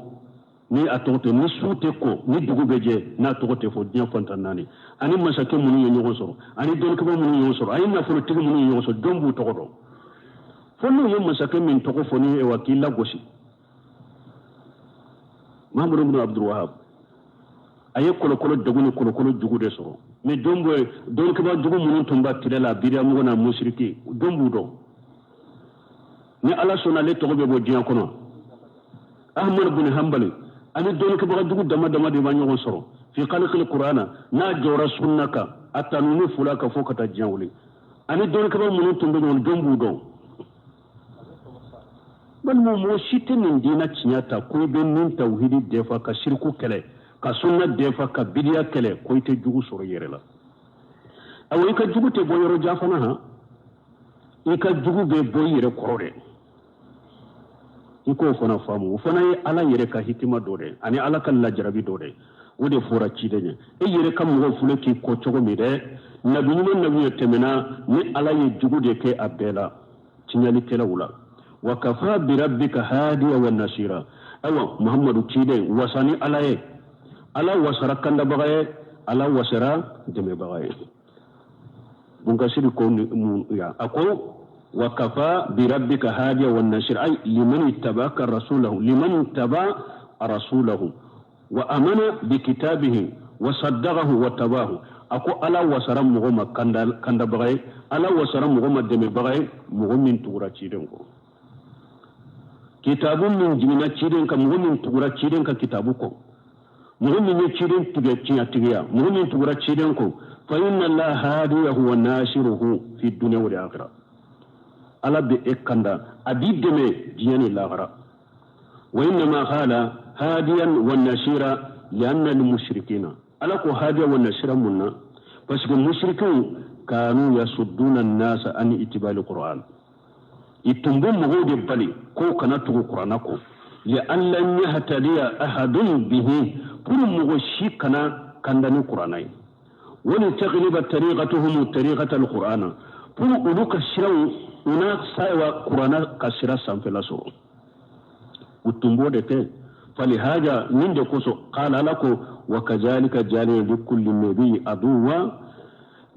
Speaker 3: ni a tɔgɔ tɛ, ni su tɛ ko, ni dugu bɛ jɛ n'a tɔgɔ tɛ fɔ, diɲɛ fantan naani. Ani masakɛ minnu ye ɲɔgɔn sɔrɔ, ani dɔnnikɛba minnu ye ɲɔgɔn sɔrɔ, ani nafolotigi minnu ye ɲɔgɔn sɔrɔ, jɔn b'u tɔgɔ dɔn? Fo n'u ye masakɛ min tɔgɔ fɔ ni ye wa k'i lagosi. Mahamadu ibn Abdul Wahab a ye kɔlɔkɔlɔ degun ni kɔlɔkɔlɔ jugu de sɔrɔ. Mais jɔn bɛ dɔnnikɛba jugu minnu tun b'a tile la, bidiyamɔgɔ n'a musiriki, jɔn b'u dɔn? Ni Ala sɔnna, ale tɔgɔ bɛ bɔ diɲɛ kɔnɔ. Ahmad bin Hanbali ani dɔnnikɛbaga jugu dama dama de b'a ɲɔgɔn sɔrɔ fi khalqil Qur'ana, n'a jɔra sunna kan, a tanu ni fula kan fo ka taa diɲɛ wuli. Ani dɔnnikɛbaga minnu tun bɛ ɲɔgɔn, jɔn b'u dɔn? Balima, mɔgɔ si tɛ nin diinɛ tiɲɛ ta ko i bɛ nin tawhidi dɛfa, ka siriku kɛlɛ, ka sunna dɛfa, ka bidiya kɛlɛ, ko i tɛ jugu sɔrɔ i yɛrɛ la. Awa, i ka jugu tɛ bɔ yɔrɔ jan fana, han, i ka jugu bɛ bɔ i yɛrɛ kɔrɔ dɛ. I k'o fana faamu, o fana ye Ala yɛrɛ ka hikima dɔ de ani Ala ka lajarabi dɔ de. O de fɔra ciden ye, e yɛrɛ ka mɔgɔw filɛ k'i kɔ cogo min dɛ, nabi ɲuman nabi ɲuman tɛmɛna ni Ala ye jugu de kɛ a bɛɛ la tiɲɛlikɛlaw la. Wa kafa bi rabbika hadiya wa nasira. Ayiwa Muhammadu ciden, wasa ni Ala ye, Ala wasara kandabaga ye, Ala wasara dɛmɛbaga ye. Bunkasiri ko mun ya a ko wa kafa bi rabbika hadiya wa nasira, ay liman ittabaka rasulahu, liman ittaba rasulahu wa amana bi kitabihi wa saddaqahu wa tabahu. A ko Ala wasara mɔgɔ ma kandabaga ye, Ala wasara mɔgɔ ma dɛmɛbaga ye, mɔgɔ min tugura ciden kɔ. Kitabu min jiginna ciden kan, mɔgɔ min tugura ciden ka kitabu kɔ, mɔgɔ min ye ciden tigɛ tiɲɛtigiya, mɔgɔ min tugura ciden kɔ, fa inna allaha hadiyahu wa nasiruhu fi dunya wal akhirah. Ala bɛ e kanda, a b'i dɛmɛ diɲɛ ni lahara. Wa innama qala hadiyan wa nasira lianna al mushrikina. Ala ko hadiya wa nasira mun na? Parce que mushrikiw kanu yasudduna an-nasa an ittiba'il Qur'an. I tun bɛ mɔgɔw de bali k'o kana tugu Kuranna kɔ. Li an lan yahtadiya ahadun bihi, pour mɔgɔ si kana kanda ni Kuranna ye. Wali taghliba tariqatuhum tariqata al-Qur'ana, pour olu ka siraw u na sawa Kuranna ka sira sanfɛla sɔrɔ. U tun b'o de kɛ. Falihaja nin de kosɔn qala Ala ko wa kazalika ja'alna li kulli nabiyyin aduwwan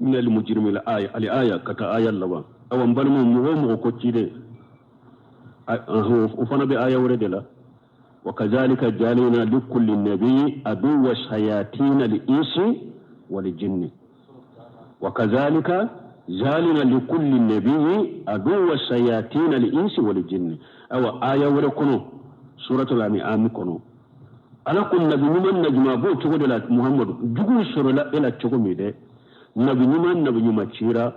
Speaker 3: min al-mujrimin. Al-aya al-aya ka taa aya laban. Awa n balimaw, mɔgɔ o mɔgɔ ko ciden, o fana bɛ aya wɛrɛ de la. Wa kazalika ja'alna li kulli nabiyyin aduwwa shayatin al-insi wal jinni. Wa kazalika ja'alna li kulli nabiyyin aduwwa shayatin al-insi wal jinni. Awa aya wɛrɛ kɔnɔ, suratul an'am kɔnɔ, Ala ko nabi ɲuman nabi ɲuman b'o cogo de la. Muhammadu, juguw sɔrɔla e la cogo min dɛ, nabi ɲuman nabi ɲuman cira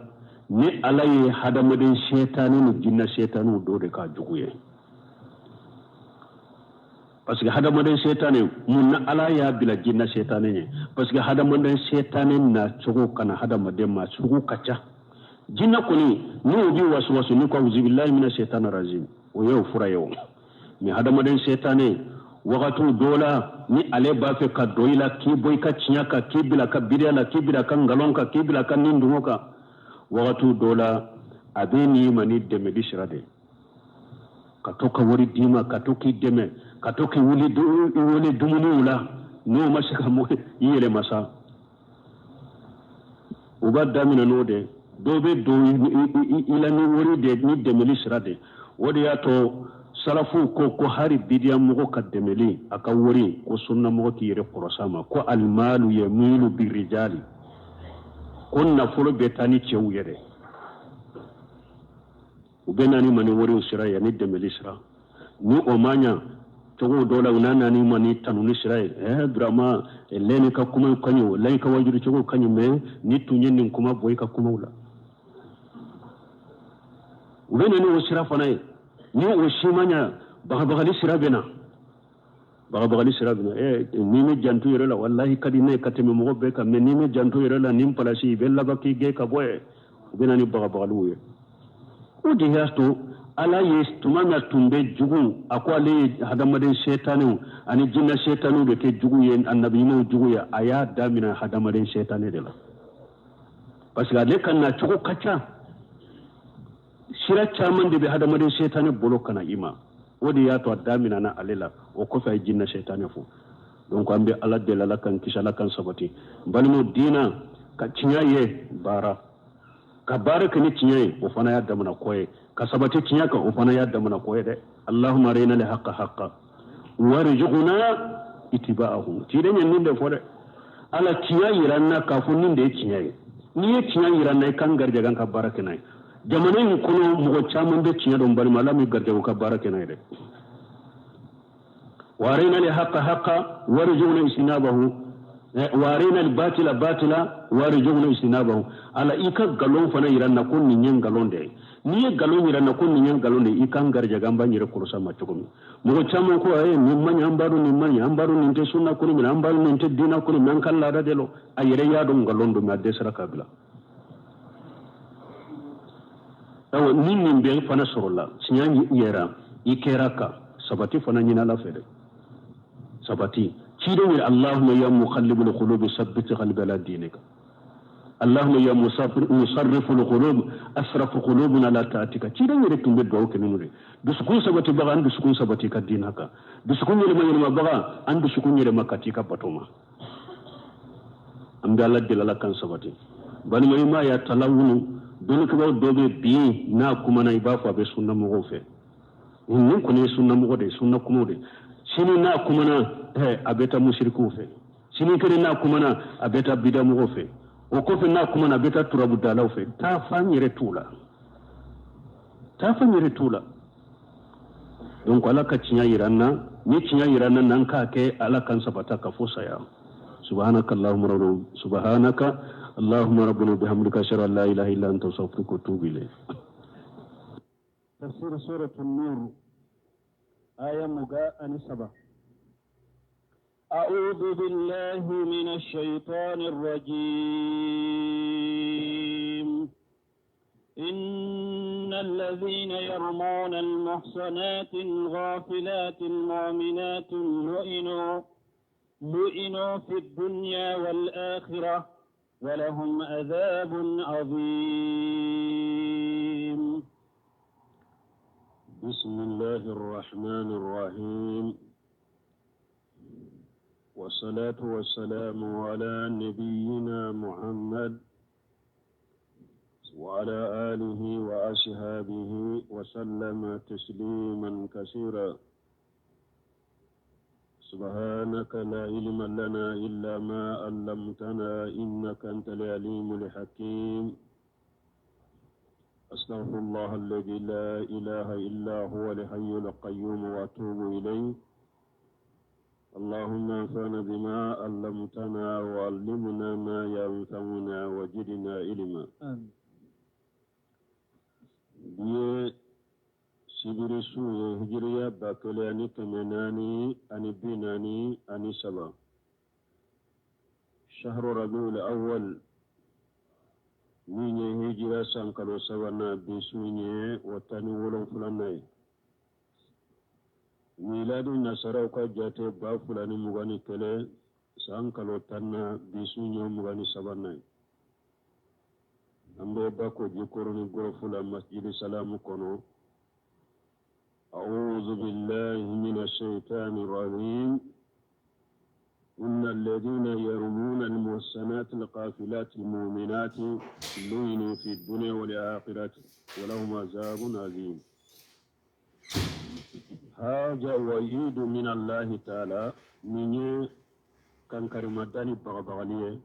Speaker 3: ni Ala ye hadamaden sɛtani ni jinɛ sɛtaniw dɔ de k'a jugu ye. Parce que hadamaden sɛtani mun na Ala y'a bila jinɛ sɛtani ye? Parce que hadamaden sɛtani na cogo kana hadamaden ma sugu ka ca. Jinɛ kɔni n'o b'i wasuwasu ni ko auzubillahi mina sɛtani rajim, o y'o fura ye o. Mais hadamaden sɛtani wagatiw dɔ la ni ale b'a fɛ ka don i la k'i bɔ i ka tiɲɛ kan, k'i bila ka biriya la, k'i bila ka nkalon kan, k'i bila ka nin dungo kan, wagatiw dɔ la a bɛ n'i ma ni dɛmɛli sira de ye, ka to ka wari d'i ma, ka to k'i dɛmɛ, ka to k'i wuli i wele dumuniw la. N'o ma se ka i yɛlɛma sa, u b'a daminɛ n'o de. Dɔw bɛ don i la ni wari de ni dɛmɛli sira de. O de y'a to salafuw ko ko hali bidiya mɔgɔ ka dɛmɛli a ka wari, ko sunna mɔgɔ k'i yɛrɛ kɔrɔsa ma, ko alimalu yamilu birijali, ko nafolo bɛ taa ni cɛw yɛrɛ. U bɛ na ni ma ni wariw sira ye ni dɛmɛli sira. Ni o ma ɲa cogo dɔ la, u n'a na ni ma ni tanuni sira ye. Burama lɛni ka kumaw ka ɲi o, lɛni ka wajuli cogo ka ɲi, mɛ ni tun ye nin kuma bɔ i ka kumaw la. U bɛ na ni o sira fana ye. Ni o si ma ɲa, bagabagali sira bɛ na, bagabagali sira bɛ na. N'i ma janto yɛrɛ la, walahi ka di ne ye ka tɛmɛ mɔgɔ bɛɛ kan, mɛ n'i ma janto yɛrɛ la, nin palasi i bɛ laban k'i gɛn ka bɔ yen. U bɛ na ni bagabagaliw ye. O de y'a to Ala ye tuma min tun bɛ jugu, a ko ale ye hadamaden sɛtaniw ani jinɛ sɛtaniw de kɛ jugu ye, a nabi ɲumanw jugu ye. A y'a daminɛ hadamaden sɛtani de la, parce que ale ka na cogo ka ca. Sira caman de bɛ hadamaden sɛtani bolo ka na i ma. O de y'a to a daminɛna ale la, o kɔfɛ a ye jinɛ sɛtani fo. Donc an bɛ Ala deli, Ala k'an kisi, Ala k'an sabati. N balimaw, diinɛ ka tiɲɛ ye baara, ka baara kɛ ni tiɲɛ ye, o fana y'a damana ko ye. Ka sabati tiɲɛ kan, o fana y'a damana ko ye dɛ. Allahumma arina al haqqa haqqa warzuqna ittiba'ahu. Ciden ye nin de fɔ dɛ. Ala tiɲɛ yira n na k'a fɔ nin de ye tiɲɛ ye. N'i ye tiɲɛ yira n na, i kan garijɛgɛ an ka baara kɛ n'a ye. Jamana in kɔnɔ mɔgɔ caman bɛ tiɲɛ dɔn, balima, Ala m'i garijɛgɛ u ka baara kɛ n'a ye dɛ. Wa arina al haqqa haqqa warzuqna ijtinabahu, wa arina al batila batila warzuqna ijtinabahu. Ala i ka nkalon fana yira n na ko nin ye nkalon de ye. N'i ye nkalon yira n na ko nin ye nkalon de ye, i kan garijɛgɛ an b'an yɛrɛ kɔlɔsi a ma cogo min. Mɔgɔ caman ko ayi, nin man ɲi, an b'a dɔn nin man ɲi, an b'a dɔn nin tɛ sunna kɔnɔ minɛ, an b'a dɔn nin tɛ diinɛ kɔnɔ minɛ, an ka laada de lɔ. A yɛrɛ y'a dɔn nkalon don, mɛ a dɛsɛra k'a bila. Ayiwa, ni nin bɛɛ fana sɔrɔla, tiɲɛ yɛrɛ i kɛra kan Sabati fana ɲini Ala fɛ dɛ. Sabati. Ciden ye Allahumma ya muqallibul qulubi sabbit qalbi ala dinika. Allahumma ya musarriful qulub asraf qulubuna ala ta'atika. Ciden yɛrɛ tun bɛ dugawu kɛ ninnu de. Dusukun sabatibaga, an dusukun sabati ka diina kan. Dusukun yɛlɛma yɛlɛmabaga, an dusukun yɛlɛma ka t'i ka bato ma. An bɛ Ala deli, Ala k'an sabati. Balima, i m'a ye a talawunu dɔnnikɛbaaw dɔ bɛ bi, n'a kumana, i b'a fɔ a bɛ sunna mɔgɔw fɛ. Nin kɔni ye sunna mɔgɔ de ye, sunna kumaw de. Sini n'a kumana, a bɛ taa musirikiw fɛ. Sini kelen n'a kumana, a bɛ taa bida mɔgɔw fɛ. O kɔfɛ, n'a kumana, a bɛ taa turabudalaw fɛ. Taa fan yɛrɛ t'u la, taa fan yɛrɛ t'u la. Donc Ala ka tiɲɛ yira an na. Ni tiɲɛ yira an na, n'an k'a kɛ, Ala k'an sabata ka fo saya. Subhanaka allahumma rabbana, subhanaka allahumma rabbana bihamdika, ashhadu an la ilaha illa anta, astaghfiruka wa atubu ilayk.
Speaker 1: تفسير سورة النور، آية 23.
Speaker 2: أعوذ بالله من الشيطان الرجيم. إن الذين يرمون المحصنات الغافلات المؤمنات لعنوا في الدنيا والآخرة ولهم عذاب عظيم.
Speaker 3: بسم الله الرحمن الرحيم، والصلاة والسلام على نبينا محمد وعلى آله وأصحابه وسلم تسليما كثيرا. سبحانك لا علم لنا إلا ما علمتنا، إنك أنت العليم الحكيم. أستغفر الله الذي لا إله إلا هو الحي القيوم وأتوب إليه. اللهم انفعنا بما علمتنا وعلمنا ما ينفعنا وزدنا علما.
Speaker 1: آمين.
Speaker 3: Bi ye sibiri su ye, hijiriya 1443، شهر ربيع الأول min ye hijira san kalo sabanan, bi su ye o 17nan ye. Miladi nasaraw ka jate 2021 san kalo 10na, bi su ye 23nan ye. An bɛ Bako Jikɔrɔni Gɔrɔfu la, Masjidi Salamu kɔnɔ. أعوذ بالله من الشيطان الرجيم. إن الذين يرمون المحصنات الغافلات المؤمنات لعنوا في الدنيا والآخرة ولهم عذاب عظيم. هذا وعيد من الله تعالى. Nin ye kankarimadani bagabagali ye.